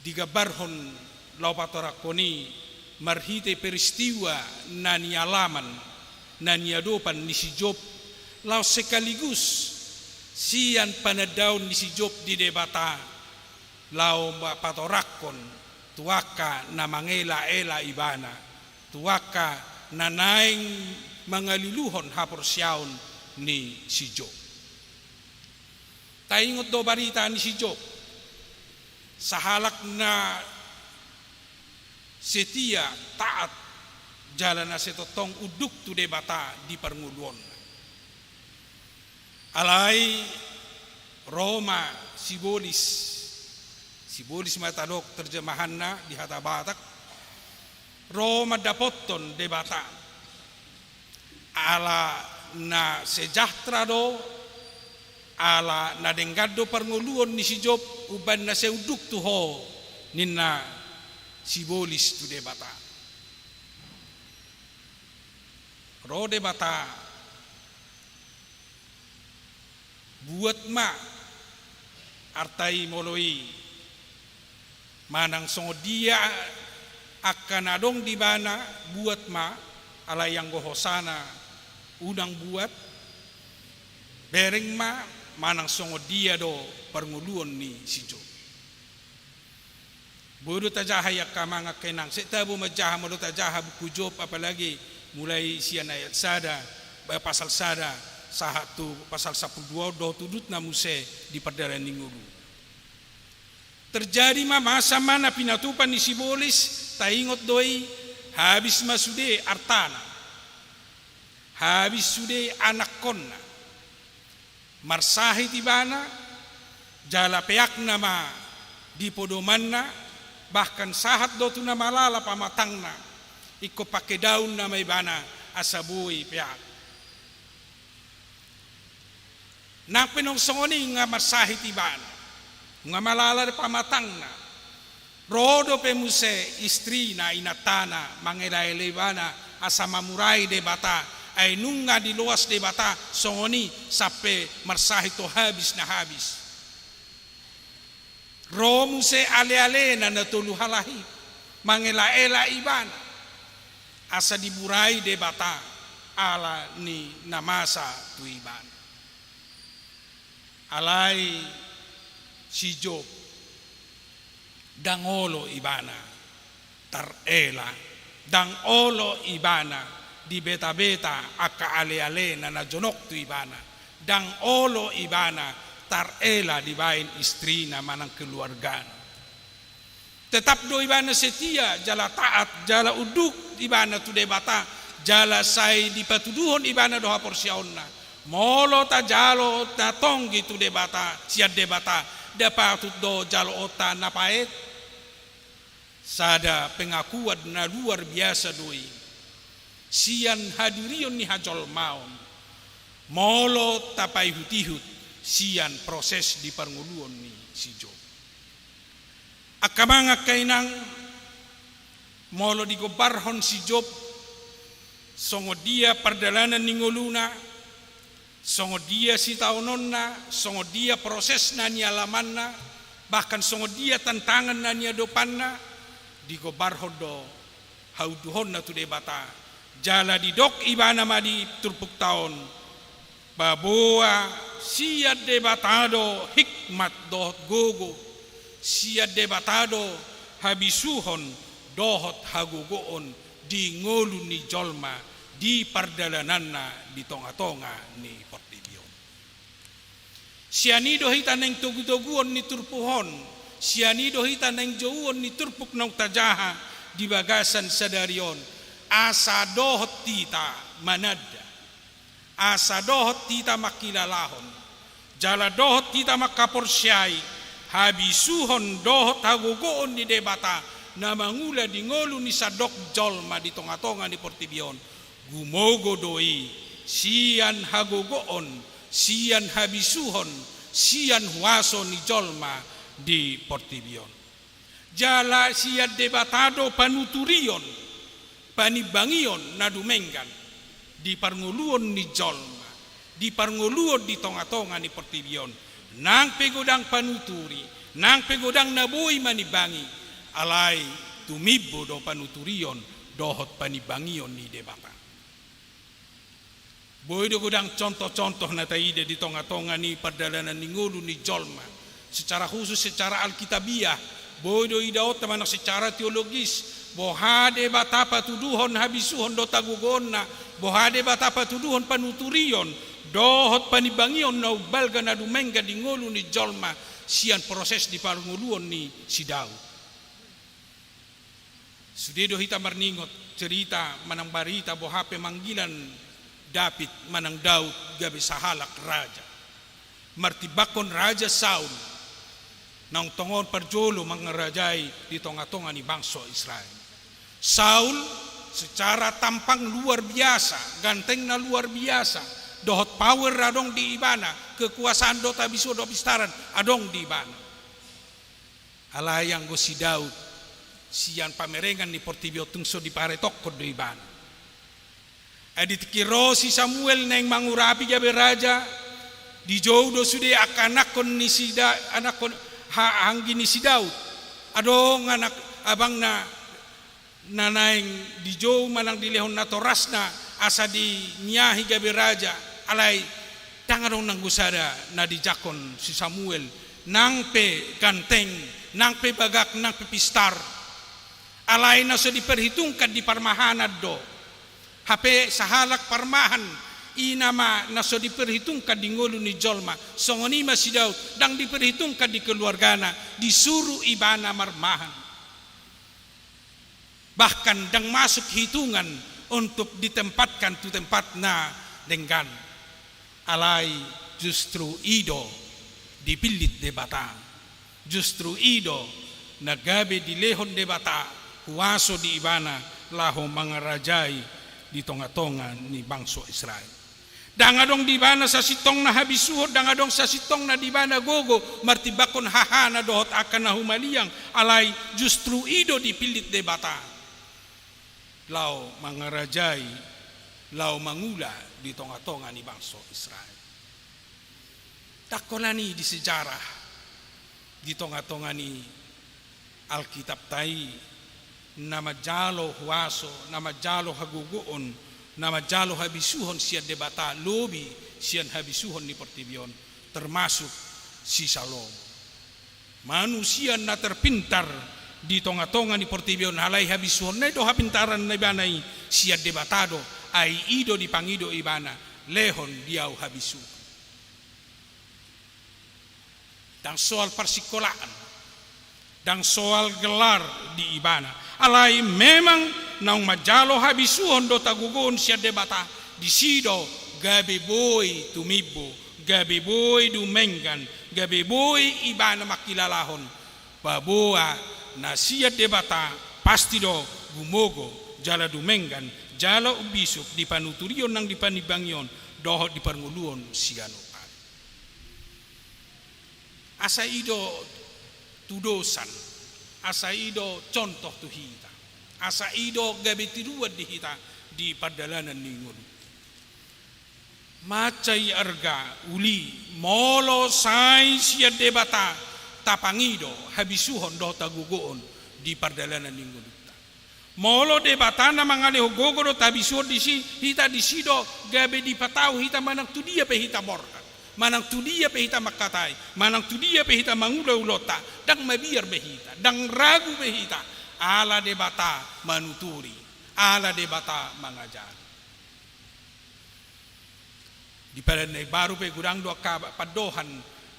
digambarhon laho patorangkon i marhite peristiwa na nialaman, na niadopan ni si Job, laos sekaligus sian panandaon ni si Job di Debata, laho ma-, patorangkon tu angka na mangela-ela ibana, tu angka na naeng mangaliluhon haporseaon ni si Job. Taingot do barita ni si Job, sahalak na setia, taat, jala na sai tongtong unduk tu Debata di parngoluonna. Alai ro ma sibolis, sibolis ma tadok terjemahanna di hata Batak, ro mandapothon Debata. Ala na sejahtera do, ala na denggan do parngoluon ni si Job, umbahen na sai unduk tu ho, ninna sibolis tu Debata. Ro Debata, buat ma, arta i molo i, manang songon dia angka na adong di ibana, buat ma, alai anggo hosana unang buat, bereng ma, manang songon dia do parngoluon ni si Job. Boi do tajaha i angka amang, angka inang, sai tabo manjaha, molo tajaha buku Job, apalagi mulai sian ayat sada, ba-, pasal sada, sahat tu pasal sampulu dua on dohot udutna muse di pardalanan ni ngolu. Terjadi ma masa ma na pinatupa ni sibolis, taingot do i, habis ma sude artana, habis sude anakkonna. Marsahit ibana, jala peakna ma di podomanna, bahkan sahat do tu na malala pamatangna, ingkon pangke daunna ma ibana asa boi peak. Nang pe naung songon i nunga marsahit ibana, nunga malala do pamatangna, ro dope muse istrina, inantana, mangelaela ibana asa mamurai Debata, ai nunga diloas Debata songon i sampe marsahit tu habis na habis. Ro muse alealena na tolu halak i. mangelaela ibana, asa diburai Debata ala ni na masa tu ibana. Alai si Job, ndang olo ibana tarela, ndang olo ibana dibetabeta angka alealena na jonok tu ibana, ndang olo ibana tarela dibaen istrina manang keluargana. Tetap do ibana setia, jala taat, jala unduk ibana tu Debata, jala sai dipatuduhon ibana do haporseaonna. Molo tajalo na tonggi tu Debata, sian Debata, nda patut do jaloonta na paet? Sada pengakuan na luar biasa do i sian hadirion ni hajolmaon, molo tapaihutihut sian proses di parngoluon ni si Job. Angka amang, angka inang, molo digombarhon si Job, songon dia pardalanan ni ngoluna, songon dia sitaononna, songon dia prosesna nialamanna, bahkan songon dia tantangan na niadopanna, digombarhon do haunduhonna tu Debata. Jala didok ibana ma di turpukta on, paboa sian Debata do hikmat dohot gogo, sian Debata do habisuhon dohot hagogoon di ngolu ni jolma di pardalananna di tongatonga ni portibi on. Sian i do hita naeng togutoguon ni turpuk on, sian i do hita naeng jouon ni turpuk naung tajaha di bagasan sadari on, asa dohot hita mananda, asa dohot hita mangkilalahon, jala dohot hita mangkaporseai habisuhon dohot hagogoon ni Debata na mangula di ngolu ni sandok jolma di tongatonga ni portibi on. Gumogo do i sian hagogoon, sian habisuhon, sian huaso ni jolma di portibi on. Jala sian Debata do panuturion, panimbangion na dumenggan di parngoluon ni jolma, di parngoluon di tongatonga ni portibi on. Nang pe godang panuturi, nang pe godang na boi manimbangi, alai tumimbo do panuturion dohot panimbangion ni Debata. Boi do godang contoh-contoh na taida di tongatonga ni pardalanan ni ngolu ni jolma, secara khusus, secara alkitabiah. Boi do idaonta manang secara teologis, boha Debata patuduhon habisuhon dohot hagogoonna, boha Debata patuduhon panuturion dohot panimbangion na umbalga na dumenggan di ngolu ni jolma sian proses di parngoluon ni si Daud. Sude do hita marningot cerita manang barita boha pemanggilan David manang Daud gabe sahalak raja, martimbangkon Raja Saul, naung tongon parjolo mangarajai di tongatonga ni bangso Israel. Saul secara tampang luar biasa, gantengna luar biasa, dohot power adong di ibana, kekuasaan dohot habisuhon dohot hapistaran adong di ibana. Alai anggo si Daud, sian pamerengan ni portibi on tung so diparetokkon do ibana. Ai di tingki ro si Samuel naeng mangurapi gabe raja, dijou do sude angka anakkon ni si Da-, anakkon ha-, anggi ni si Daud. Adong anak abangna na naeng dijou manang dilehon natorasna asa diniahi gabe raja, alai ndang adong nanggo sada na dijangkon si Samuel, nang pe ganteng, nang pe bagak, nang pe pistar. Alai na so diperhitungkan di parmahanan do. Hape sahalak parmahan, i nama na so diperhitungkan di ngolu ni jolma, songon i ma si Daud, ndang diperhitungkan di keluargana, disuru ibana marmahan. Bahkan ndang masuk hitungan untuk ditempatkan tu tempat na denggan. Alai justru i do dipillit Debata. Justru i do na gabe dilehon Debata huaso di ibana laho mangarajai di tongatonga ni bangso Israel. Ndang adong di ibana sasintongna habisuhon, ndang adong sasintongna di ibana gogo, martimbangkon hahana dohot angka na humaliang, alai justru i do dipillit Debata laho mangarajai, laho mangula di tongatonga ni bangso Israel. Ndang holan i di sejarah, di tongatonga ni Alkitabta i, Na manjalo huaso, na manjalo hagogoon, na manjalo habisuhon sian Debata lobi sian habisuhon ni portibi on, termasuk si Salomo. Manusia na terpintar di tonga-tonga ni portibi on, alai habisuhonna i do hapintaranna ibana i, sian Debata do, ai i do dipangido ibana, lehon di ahu habisuhon. Ndang soal parsikolaan, ndang soal gelar di ibana. Alai memang naung manjalo habisuhon dohot hagogoon sian Debata, disi do gabe boi tumimbo, gabe boi dumenggan, gabe boi ibana mangkilalahon paboa na sian Debata pasti do gumogo jala dumenggan jala umbisuk di panuturion nang di panimbangion dohot di parngoluon siganup ari. Asa i do tudosan, asa i do contoh tu hita, asa i do gabe tiruan di hita di pardalanan ni ngolunta. Mansai arga uli, molo sai sian Debata tapangido habisuhon dohot hagogoon di pardalanan ni ngolunta. Molo Debata na mangalehon gogo dohot habisuhon disi, hita disi do gabe dipatau hita manang tu dia pe hita borhat, manang tu dia pe hita mangkatai, manang tu dia pe hita mangula ulaonta, ndang mabiar be hita, ndang ragu be hita, ala Debata manuturi, ala Debata mangajari. Di Padan na Imbaru pe godang do angka pandohan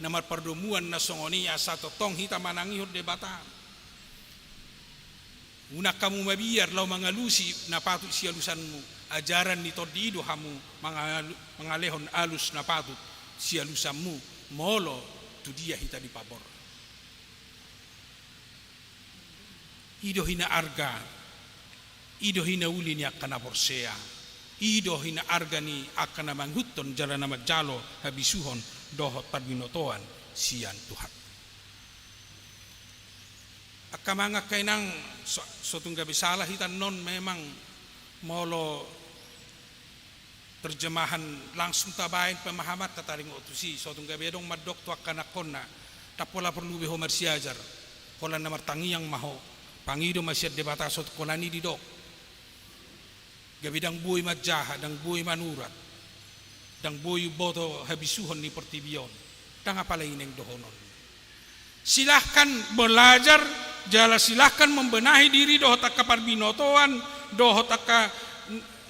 na marpardomuan na songon i, asa tongtong hita manangihon Debata. Unang hamu mabiar laho mangalusi na patut sialusanmu, ajaran ni Tondi i do hamu mangalu-, mangalehon alus na patut sialusanmu, molo tu dia hita dipaborhat. I do hinaarga, i do hinauli ni angka na porsea, i do hinaarga ni angka na mangihuthon jala na manjalo habisuhon dohot parbinotoan sian Tuhan. Angka amang, angka inang, so, so tung gabe sala hita annon memang molo terjemahan langsung tabaen pemahamanta taringot tusi, so tung gabe adong mandok tu angka anakkonna, ndang pola porlu be ho marsiajar, holan na martangiang ma ho, pangido ma sian Debata, so tung holan i didok. Gabe ndang boi manjaha, ndang boi manurat, ndang boi umboto habisuhon ni portibi on, ndang apala i naeng dohonon. Silahkan belajar, jala silahkan membenahi diri dohot angka parbinotoan, dohot angka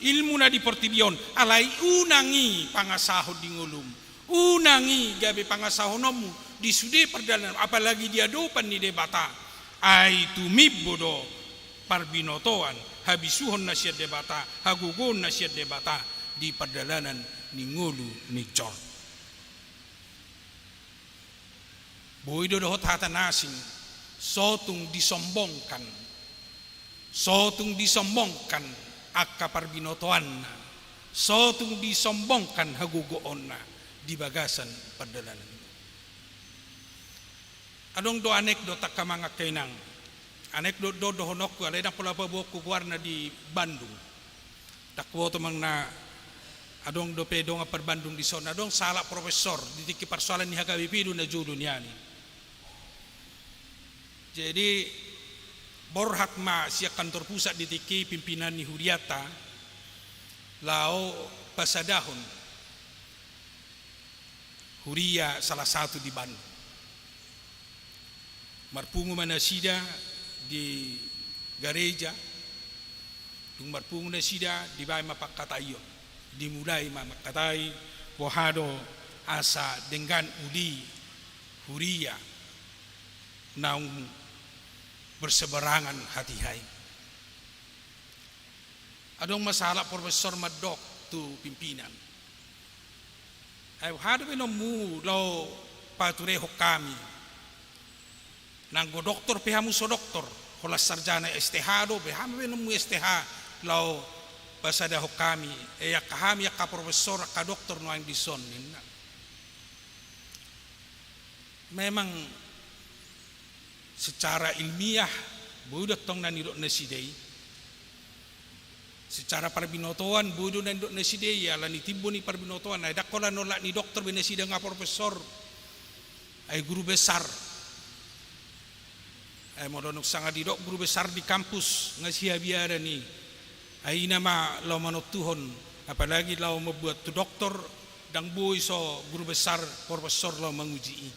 ilmu na di portibi on. Alai unang i pangasahon di ngolum, unang i gabe pangasahononmu di sude pardalanan, apalagi di adopan ni Debata. Ai tumimbo do parbinotoan, habisuhon na sian Debata, hagogoon na sian Debata di pardalanan ni ngolu ni jolma. Boi do dohot hata na asing, so tung disombongkan, so tung disombongkan angka parbinotoanna, so tung disombongkan hagogoonna di bagasan pardalanan. Adong do anekdot angka amang, angka inang. Anekdot do dohononku, alai ndang pola paboaonku goarna di Bandung. Ndang huboto manang na adong dope dongan par-Bandung dison. Adong sahalak profesor, di tingki parsoalan ni H K B P do na jolo nian i. Jadi borhat ma sian kantor pusat di tingki i pimpinan ni hurianta laho pasadahon huria salah satu di Bandung. Marpungu ma nasida di gareja, dung marpungu nasida dibaen ma pangkataion, dimulai ma mangkatai boha do asa denggan uli huria naung berseberangan hatiha i. Adong ma sahalak profesor mandok tu pimpinan, ai boha do baenonmu laho paturehon hami? Nanggo doktor pe hamu so doktor, holan sarjana S T H do, boha ma baenonmu S T H laho pasadahon hami, e angka hami angka profesor, angka doktor nuaeng dison, ninna. Memang secara ilmiah boi do tong na nidok nasida i. Secara parbinotoan boi do na nidok nasida i, alani timbo ni parbinotoan, ai ndang holan olat ni doktor be nasida nga profesor, ai guru besar. Ai molo naung sanga didok guru besar di kampus nga sihabiaran i, ai ina ma laho manontuhon, apalagi laho mambuat tu doktor, ndang boi so guru besar, profesor laho manguji i.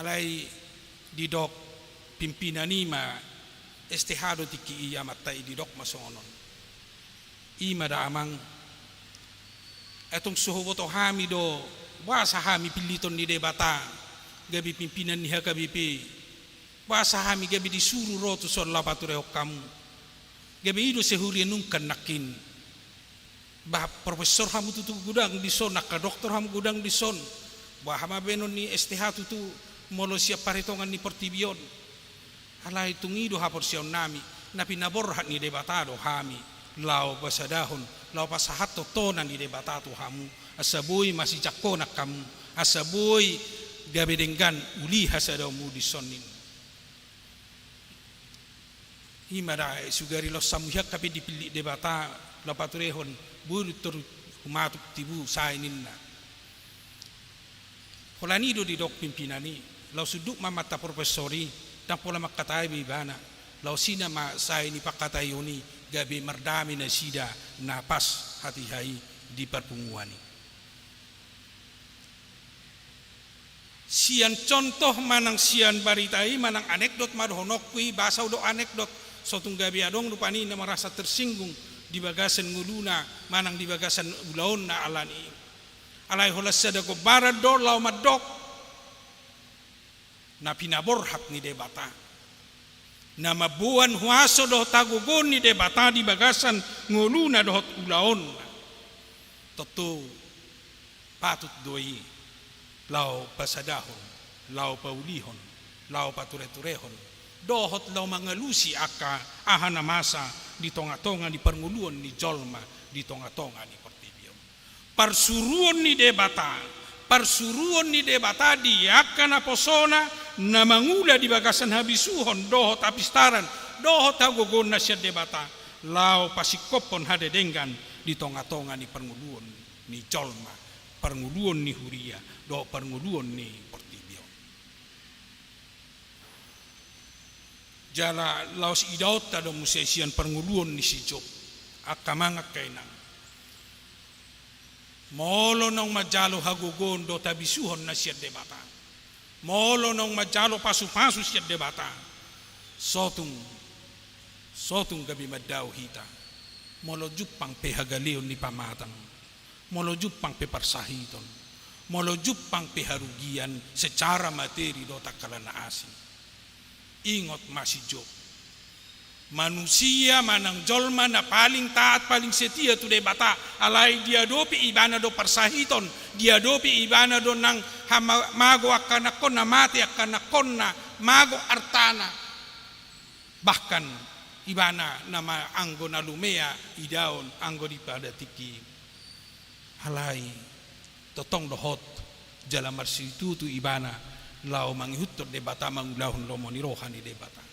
Alai didok pimpinan i ma S T H do tingki i amanta i, didok ma songon on. I ma da amang. Ai tong so huboto hami do, boasa hami pilliton ni Debata gabe pimpinan ni H K B P. Boasa hami gabe disuru ro tu son laho paturehon hamu. Gabe i do sai hurenungkan nangkin. Bah, profesor hamu tutu godang dison, angka doktor hamu godang dison. Boha ma baenon ni S T H tutu molo sian paritongan ni portibi on. Alai tung i do haporseaonnami, na pinaborhat ni Debata do hami, laho pasadahon, laho pasahathon tona ni Debata tu hamu, asa boi masijangkonan hamu, asa boi gabe denggan uli hasadaonmu dison ninna. I ma da, sugari laos hamu hian hape dipillit Debata laho paturehon, boi do tor humatuk tibu sae ninna. Holan i do didok pimpinan i, laos unduk ma amanta profesor i, ndang pola mangkatai be ibana, laos i nama sae ni pangkataion i, gabe mardame nasida na pas hatiha i di parpunguan i. Sian contoh manang sian barita i manang anekdot ma dohononku i, boasa hudok anekdot, so tung gabe adong rupani na merasa tersinggung di bagasan ngoluna manang di bagasan ulaonna alani i. Alai holan sada gombaran do laho mandok na pinaborhat ni Debata, na mamboan huaso dohot hagogoon ni Debata di bagasan ngoluna dohot ulaonna. Tontu patut do i laho pasadahon, laho paulihon, laho patureturehon, dohot laho mangalusi angka aha na masa di tongatonga ni parngoluon ni jolma, di tongatonga ni portibi on. Parsuruon ni Debata, parsuruon ni Debata di angka naposona na mangula di bagasan habisuhon dohot hapistaran dohot hagogoon na sian Debata, laho pasingkophon hadedenggan di tongatonga ni parngoluon ni jolma, parngoluon ni huria dohot parngoluon ni portibi on. Jala laos idaonta do muse sian parngoluon ni si Job, angka amang angka inang. Molo naung manjalo hagogoon dohot habisuhon na sian Debata, molo naung manjalo pasupasu sian Debata, so tung, so tung gabe mandao hita. Molo jumpang pe hagaleon ni pamatang, molo jumpang pe parsahiton, molo jumpang pe harugian secara materi dohot angka na asing. Ingot ma si Job. Manusia manang jolma na paling taat, paling setia tu Debata, alai diadopi ibana do parsahiton, diadopi ibana do nang hama-, mago angka anakkonna, mate angka anakkonna, mago artana. Bahkan ibana na ma-, anggo na lumea idaon, anggo di pada tingki. Alai tongtong do hot jala marsitutu ibana laho mangihuthon Debata, mangulahon lomo ni roha ni Debata.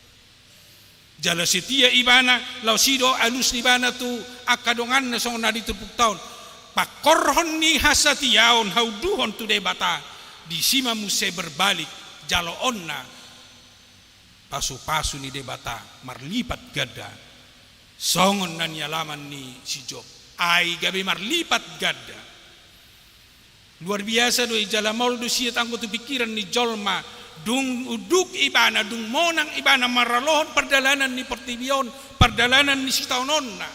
Jala setia ibana, laos i do alus ni ibana tu angka donganna songon na di turpukta on. Pangkorhon ni hasatiaon, haunduhon tu Debata, disi ma muse berbalik jaloonna pasupasu ni Debata marlipat ganda. Songon na nialaman ni si Job, ai gabe marlipat ganda. Luar biasa do i, jala maol do siat anggo tu pingkiran ni jolma, dung unduk ibana, dung monang ibana maralohon pardalanan ni portibi on, pardalanan ni sitaononna.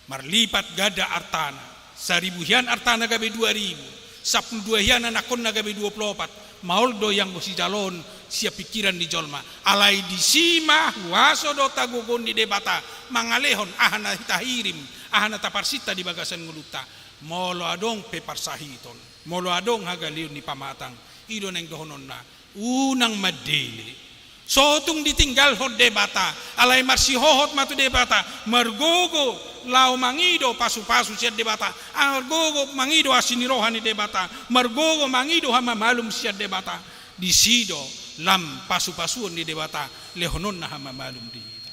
Marlipat ganda artana. Saribu hian artana gabe dua ribu. Sampulu dua hian anakkonna gabe dua pulu opat. Maol do i anggo sijaloon sian pingkiran ni jolma. Alai disi ma huaso dohot hagogoon ni Debata mangalehon aha na tahirim, aha na taparsinta di bagasan ngolunta. Molo adong pe parsahiton, molo adong hagaleon ni pamatang, i do naeng dohononna. Unang mandele. So tung ditinggalhon Debata, alai marsihohot ma tu Debata, margogo laho mangido pasupasu sian Debata, margogo mangido asi ni roha ni Debata, margogo mangido hamamalum sian Debata. Disi do lam pasupasuon ni Debata lehononna hamamalum di hita.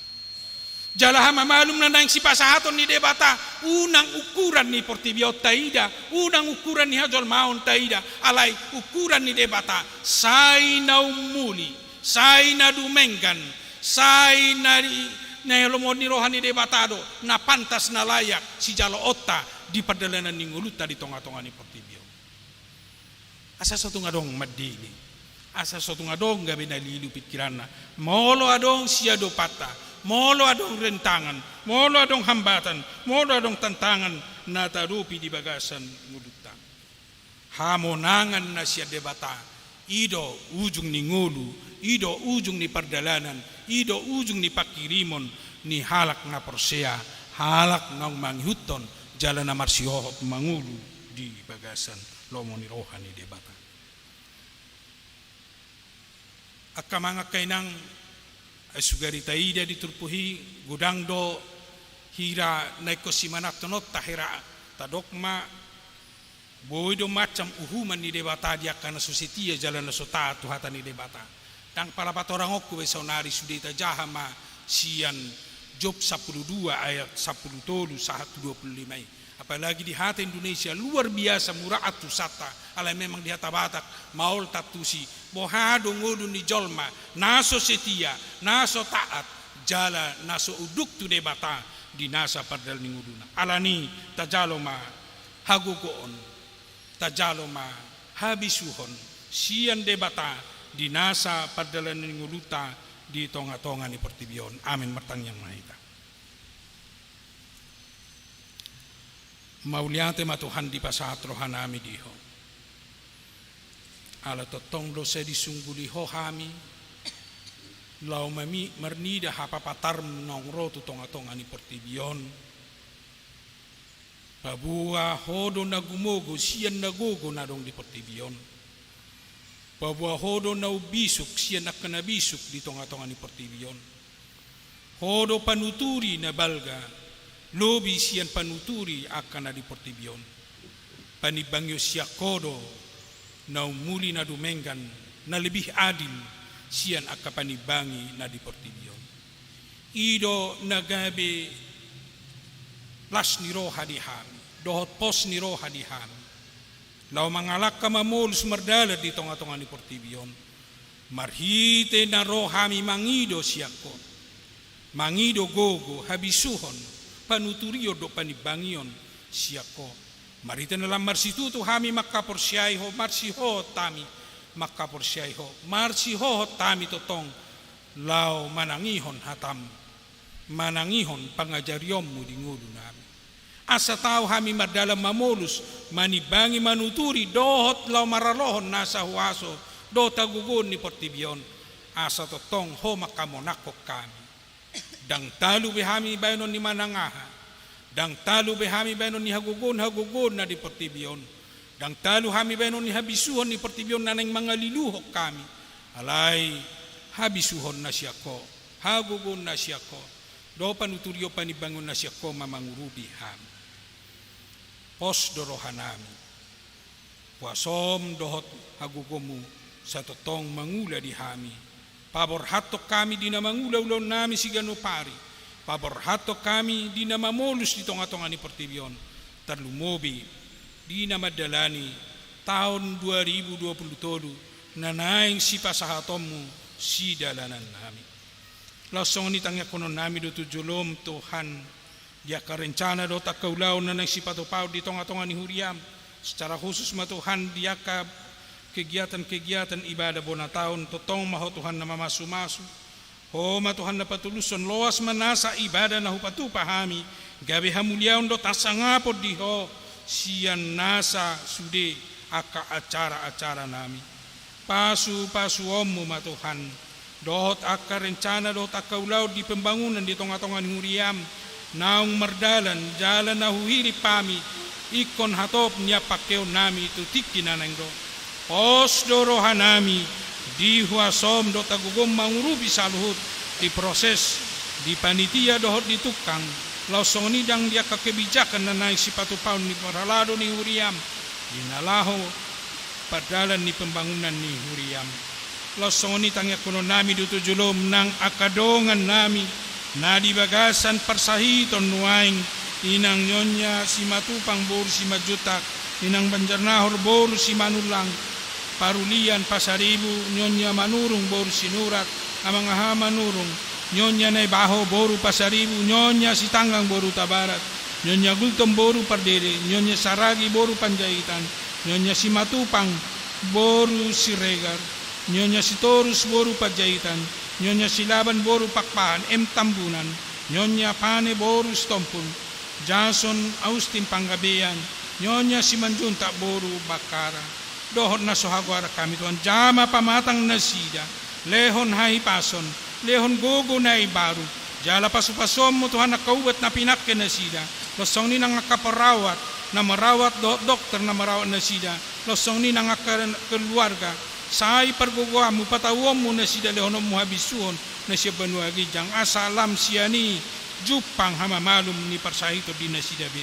Jala hamamalum na naeng sipasahaton ni Debata, unang ukuran ni portibi on taida, unang ukuran ni hajolmaon taida, alai ukuran ni Debata, sai na ummuli, Sai na dumenggan, sai na di, na lomo ni roha ni Debata do, na pantas, na layak sijaloonta di pardalanan ni ngolunta di tonga-tonga ni portibi on. Asa so tung adong mandele, asa so tung adong gabe na lilu pingkiranna, molo adong siadopanta, molo adong rintangan, molo adong hambatan, molo adong tantangan na taadopi di bagasan ngolunta. Hamonangan na sian Debata, i do ujung ni ngolu, i do ujung ni pardalanan, i do ujung ni panghirimon ni halak na porsea, halak naung mangihuthon jala na marsihohot mangolu di bagasan lomo ni roha ni Debata. Angka amang, angka inang, ai sugari taida di turpuk i, godang do hira na ingkon simanathonon ta hira, tadok ma, boi do macam uhuman ni Debata di angka na so setia jala na so taat tu hata ni Debata. Ndang pala patorangonku be saonari, sude tajaha ma sian Job sampulu dua ayat sampulu tolu sahat tu dua pulu lima i. Apalagi di hata Indonesia, luar biasa muraat tu santa, alai memang di hata Batak maol tantusi, boha do ngolu ni jolma na so setia, na so taat, jala na so unduk tu Debata di nasa pardalan ni ngoluna. Alani tajalo ma hagogoon, tajalo ma habisuhon sian Debata di nasa pardalan ni ngolunta di tonga-tonga ni portibi on. Amin. Martangiang ma hita. Mauliate ma Tuhan dipasahat rohanami di Ho. Ala tongtong do sai disungguli Ho hami, laho mami-, marnida hapapatarMu naung ro tu tonga-tonga ni portibi on. Paboa Ho do na gumogo sian na gogo na adong di portibi on. Paboa Ho do na umbisuk sian angka na bisuk di tonga-tonga ni portibi on. Ho do panuturi na balga, lobi sian panuturi angka na di portibi on. Panimbangion sian Ho do na umuli na dumenggan, na lebih adil sian angka panimbangi na di portibi on. I do na gabe las ni roha di hami dohot pos ni roha di hami, laho mangalangka mamolus mardalan di tonga-tonga ni portibi on. Marhite na ro hami mangido sian Ho, mangido gogo, habisuhon, panuturion dohot panimbangion sian Ho. Marhite na lam marsitutu hami mangkaporseai Ho, marsihohot hami mangkaporseai Ho, marsihohot hami tongtong laho manangihon hataM, manangihon pangajarionMu di ngolunami. Asa tau hami mardalan mamolus, manimbangi, manuturi, dohot laho maralohon nasa huaso dohot hagogoon ni portibi on. Asa tongtong Ho mangkamonanghon hami. Ndang talu be hami baenon ni manang aha. Ndang talu be hami baenon ni hagogoon-hagogoon na di portibi on. Ndang talu hami baenon ni habisuhon ni portibi on na naeng mangaliluhon hami. Alai habisuhon na sian Ho, hagogoon na sian Ho, dohot panuturion panimbangion na sian Ho ma mangurupi hami. Pos do rohanami. HuasoM dohot hagogoonMu sai tongtong mangula di hami. Paborhathon hami di na mangula ulaonnami siganup ari. Paborhathon hami di na mamolus di tonga-tonga ni portibi on. Tarlumobi di na mandalani taon dua ribu dua pulu tolu na naeng sipasahatonMu sidalanannami. Laos songon i tangiangkononnami do tu joloM, Tuhan, di angka rencana dohot angka ulaon na naeng sipatupaon di tonga-tonga ni huriaM. Secara khusus ma Tuhan di angka kegiatan-kegiatan ibadah bona taon, tongtong ma Ho Tuhan na mamasu-masu. Ho ma Tuhan na patulushon, loas ma nasa ibadah na hupatupa hami, gabe hamuliaon dohot hasangapon di Ho sian nasa sude angka acara-acaranami. Pasu-pasuonMu ma Tuhan dohot angka rencana dohot angka ulaon di pembangunan di tonga-tonga ni huriaM, naung mardalan jala na huhilip hami ingkon hatop nian pangkeonnami tu tingki na naeng ro. Pos do rohanami di huasoM dohot hagogoonMu mangurupi saluhut di proses, di panitia dohot di tungkang, laos songon i nang di angka kebijakan na naeng sipatupaon ni parhalado ni huriaM di na laho pardalan ni pembangunan ni huriaM. Laos songon i tangiangkononnami do tu joloM nang angka dongannami na di bagasan parsahiton nuaeng, Inang Nyonya Simatupang boru Simanjuntak, Inang Banjarnahor boru Simanullang, Parulian Pasaribu, Nyonya Manurung boru Sinurat, Amang Aha Manurung, Nyonya Naibaho boru Pasaribu, Nyonya Sitanggang boru Tabarat, Nyonya Gultom boru Pardede, Nyonya Saragi boru Panjaitan, Nyonya Simatupang boru Siregar, Nyonya Sitorus boru Panjaitan, Nyonya Silaban boru Pakpahan, M Tambunan, Nyonya Pane boru Sitompul, Jason Austin Panggabean, Nyonya Simanjuntak boru Bakkara. Dohot na so hagoaran hami Tuhan, jama pamatang nasida, lehon hahipason, lehon gogo na imbaru, jala pasupasuonmu Tuhan angka ubat na pinangke nasida, losong ni nang angka perawat, na merawat dohot dokter na merawat nasida, losong ni nang angka keluarga, sai pargogoanmu, patauonmu nasida, lehononmu habisuhon na sian banua ginjang, asa lam sian i jumpang hamamalum ni parsahiton di nasida be.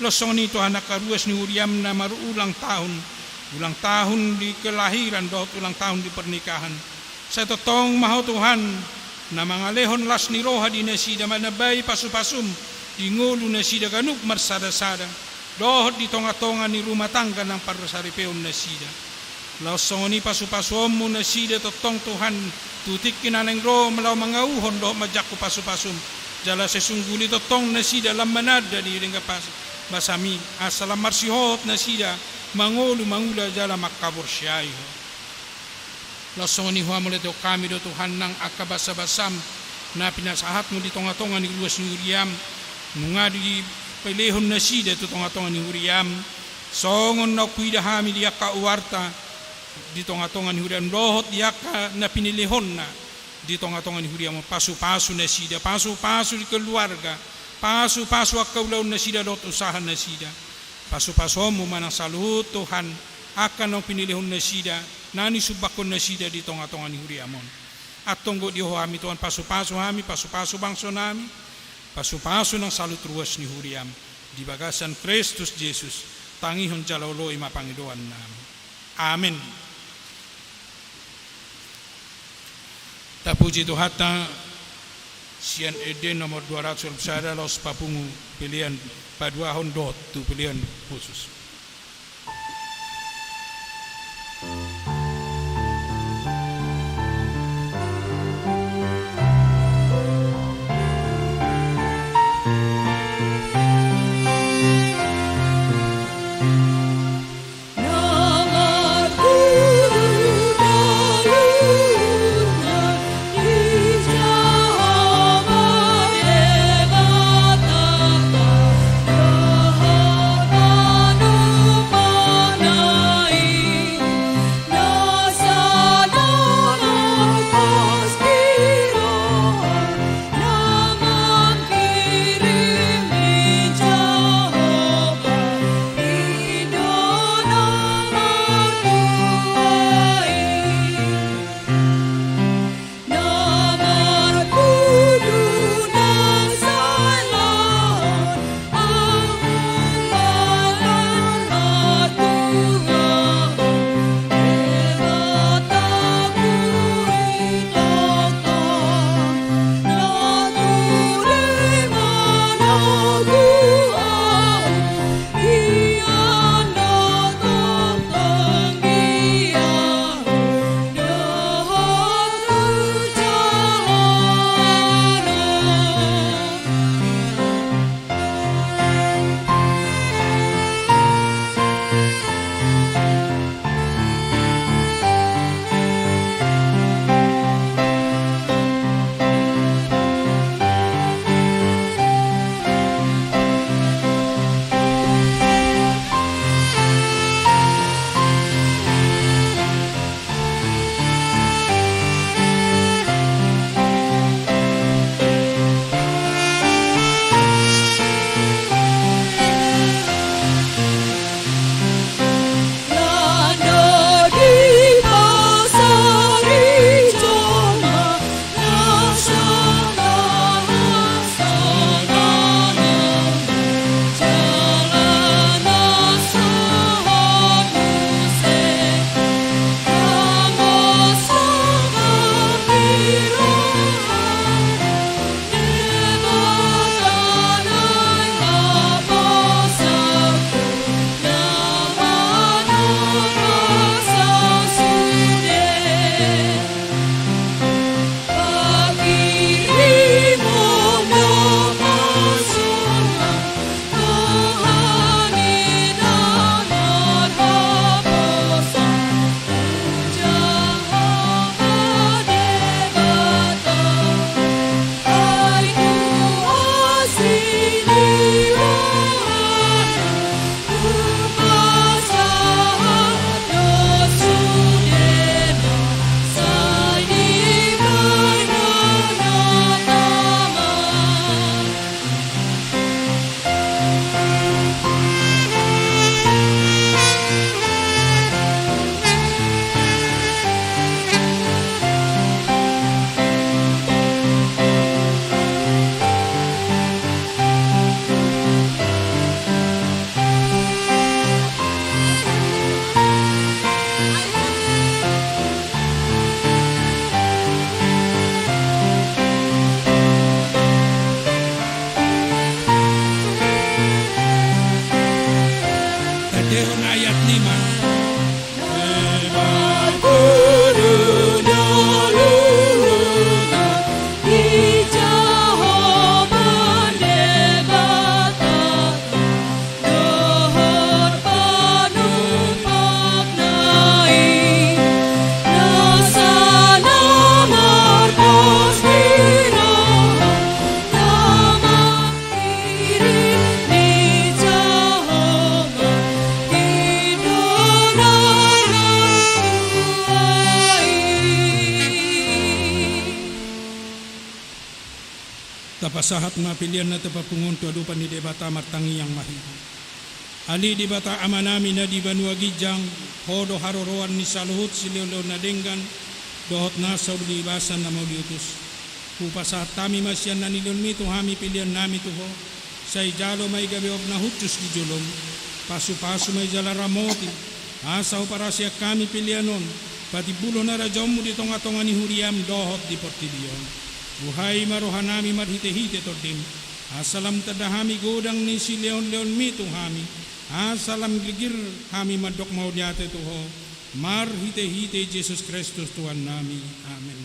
Losong ni Tuhan angka ruas ni huriam na marulang tahun, ulang tahun di kelahiran dohot ulang tahun di pernikahan. Sai tongtong ma Ho Tuhan, na mangalehon las ni roha di nasida, manambai pasupasum di ngolu nasida ganup marsadasada, dohot di tongatonga ni rumah tangga nang parsaripeon nasida. Laos songon i pasupasuonmu nasida tongtong Tuhan, tu tingki na naeng ro laho mangauhon dohot manjangkon pasupasum. Jala sai sungguli tongtong nasida lam mananda di denggan pas-, basami, asa lam marsihohot nasida mangolu mangula jala mangkaborsiai Ho. Laos songon i Ho, mauliate hami do Tuhan nang angka basabasam na pinasahatmu di tongatonga ni ruas ni huriam, nunga dipalehon nasida tu tongatonga ni huriam, songon naung huida hami di angka uarta di tongatonga ni huriam, dohot di angka na pinalehonna di tongatonga ni huriam on. Pasupasu nasida, pasupasu di keluarga, pasupasu angka ulaon nasida dohot usaha nasida. Pasupasuonmu ma nang saluhut Tuhan, angka naung pinalehon nasida, na nisumbangkon nasida di tongatonga ni huriam on. Antong gok di Ho hami Tuhan, pasupasu hami, pasupasu bangso nami, pasupasu nang saluhut ruas ni huriam. Di bagasan Kristus Jesus, tangihon jala oloi ma pangidoan nami. Amen. Tapuji Tuhanta, sian Ende nomor dua ratus dua puluh sada, laos papungu pelean paduahon dohot tu pelean khusus. Pasahat ma pelean na tapapungu on tu adopan ni Debata. Martangiang ma hita. Ale Debata Amanami na di banua ginjang, Ho do haroroan ni saluhut silehonlehon na denggan dohot nasa ulibasan na mauliutus. Hupasahat hami ma sian na nilehonMi tu hami peleannami tu Ho. Sai jalo ma i gabe aek na hushus di jolom. Pasupasu ma i jala ramoti, asa huparaseak hami pelean on patimbulhon harajaonMu di tongatonga ni huriaM dohot di portibi on. Buhai ma rohanami marhitehite TondiM, asa lam tanda hami godang ni silehonlehonMi tu hami, asa lam girgir hami mandok mauliate tu Ho, marhitehite Jesus Kristus Tuhannami. Amen.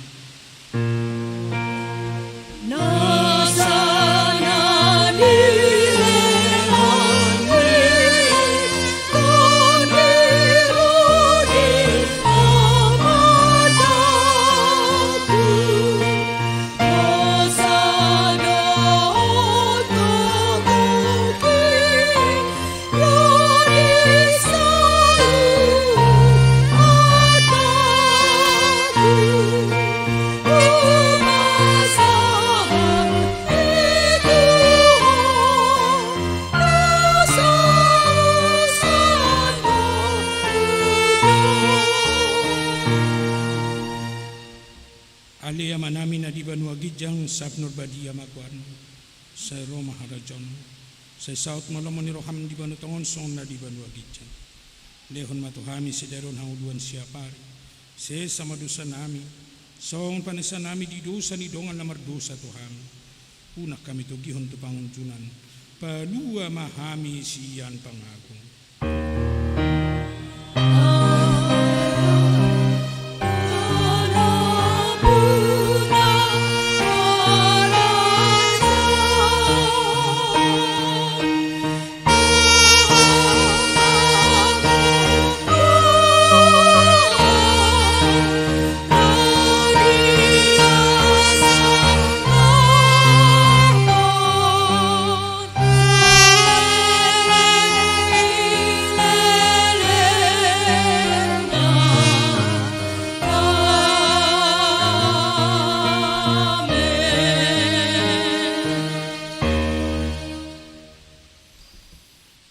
Ale Amanami na di banua ginjang, sab na badia ma goarMu. Sai ro ma harajaonMu. Sai saut ma lomo ni rohaM di banua tonga on songon na di banua ginjang. Lehon ma tu hami sadari on hangoluan siapari. Sesa ma dosanami, songon panesanami di dosa ni dongan na mardosa tu hami. Unang hami togihon tu pangunjunan, palua ma hami sian pangago.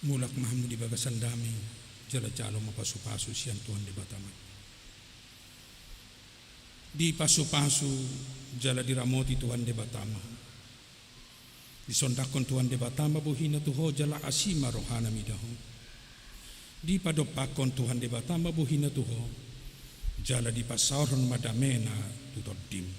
Mulak ma hamu di bagasan dame, jala jalo ma pasupasu sian Tuhan Debata ma. Dipasupasu jala diramoti Tuhan Debata ma. Disondangkon Tuhan Debata ma bohiNa tu ho jala asi ma rohaNa mida ho. Dipadompakkon Tuhan Debata ma bohiNa tu ho, jala dipasaorhon ma dameNa tu tondim.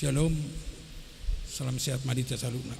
Syalom. Salam sehat ma di hita saluhutna.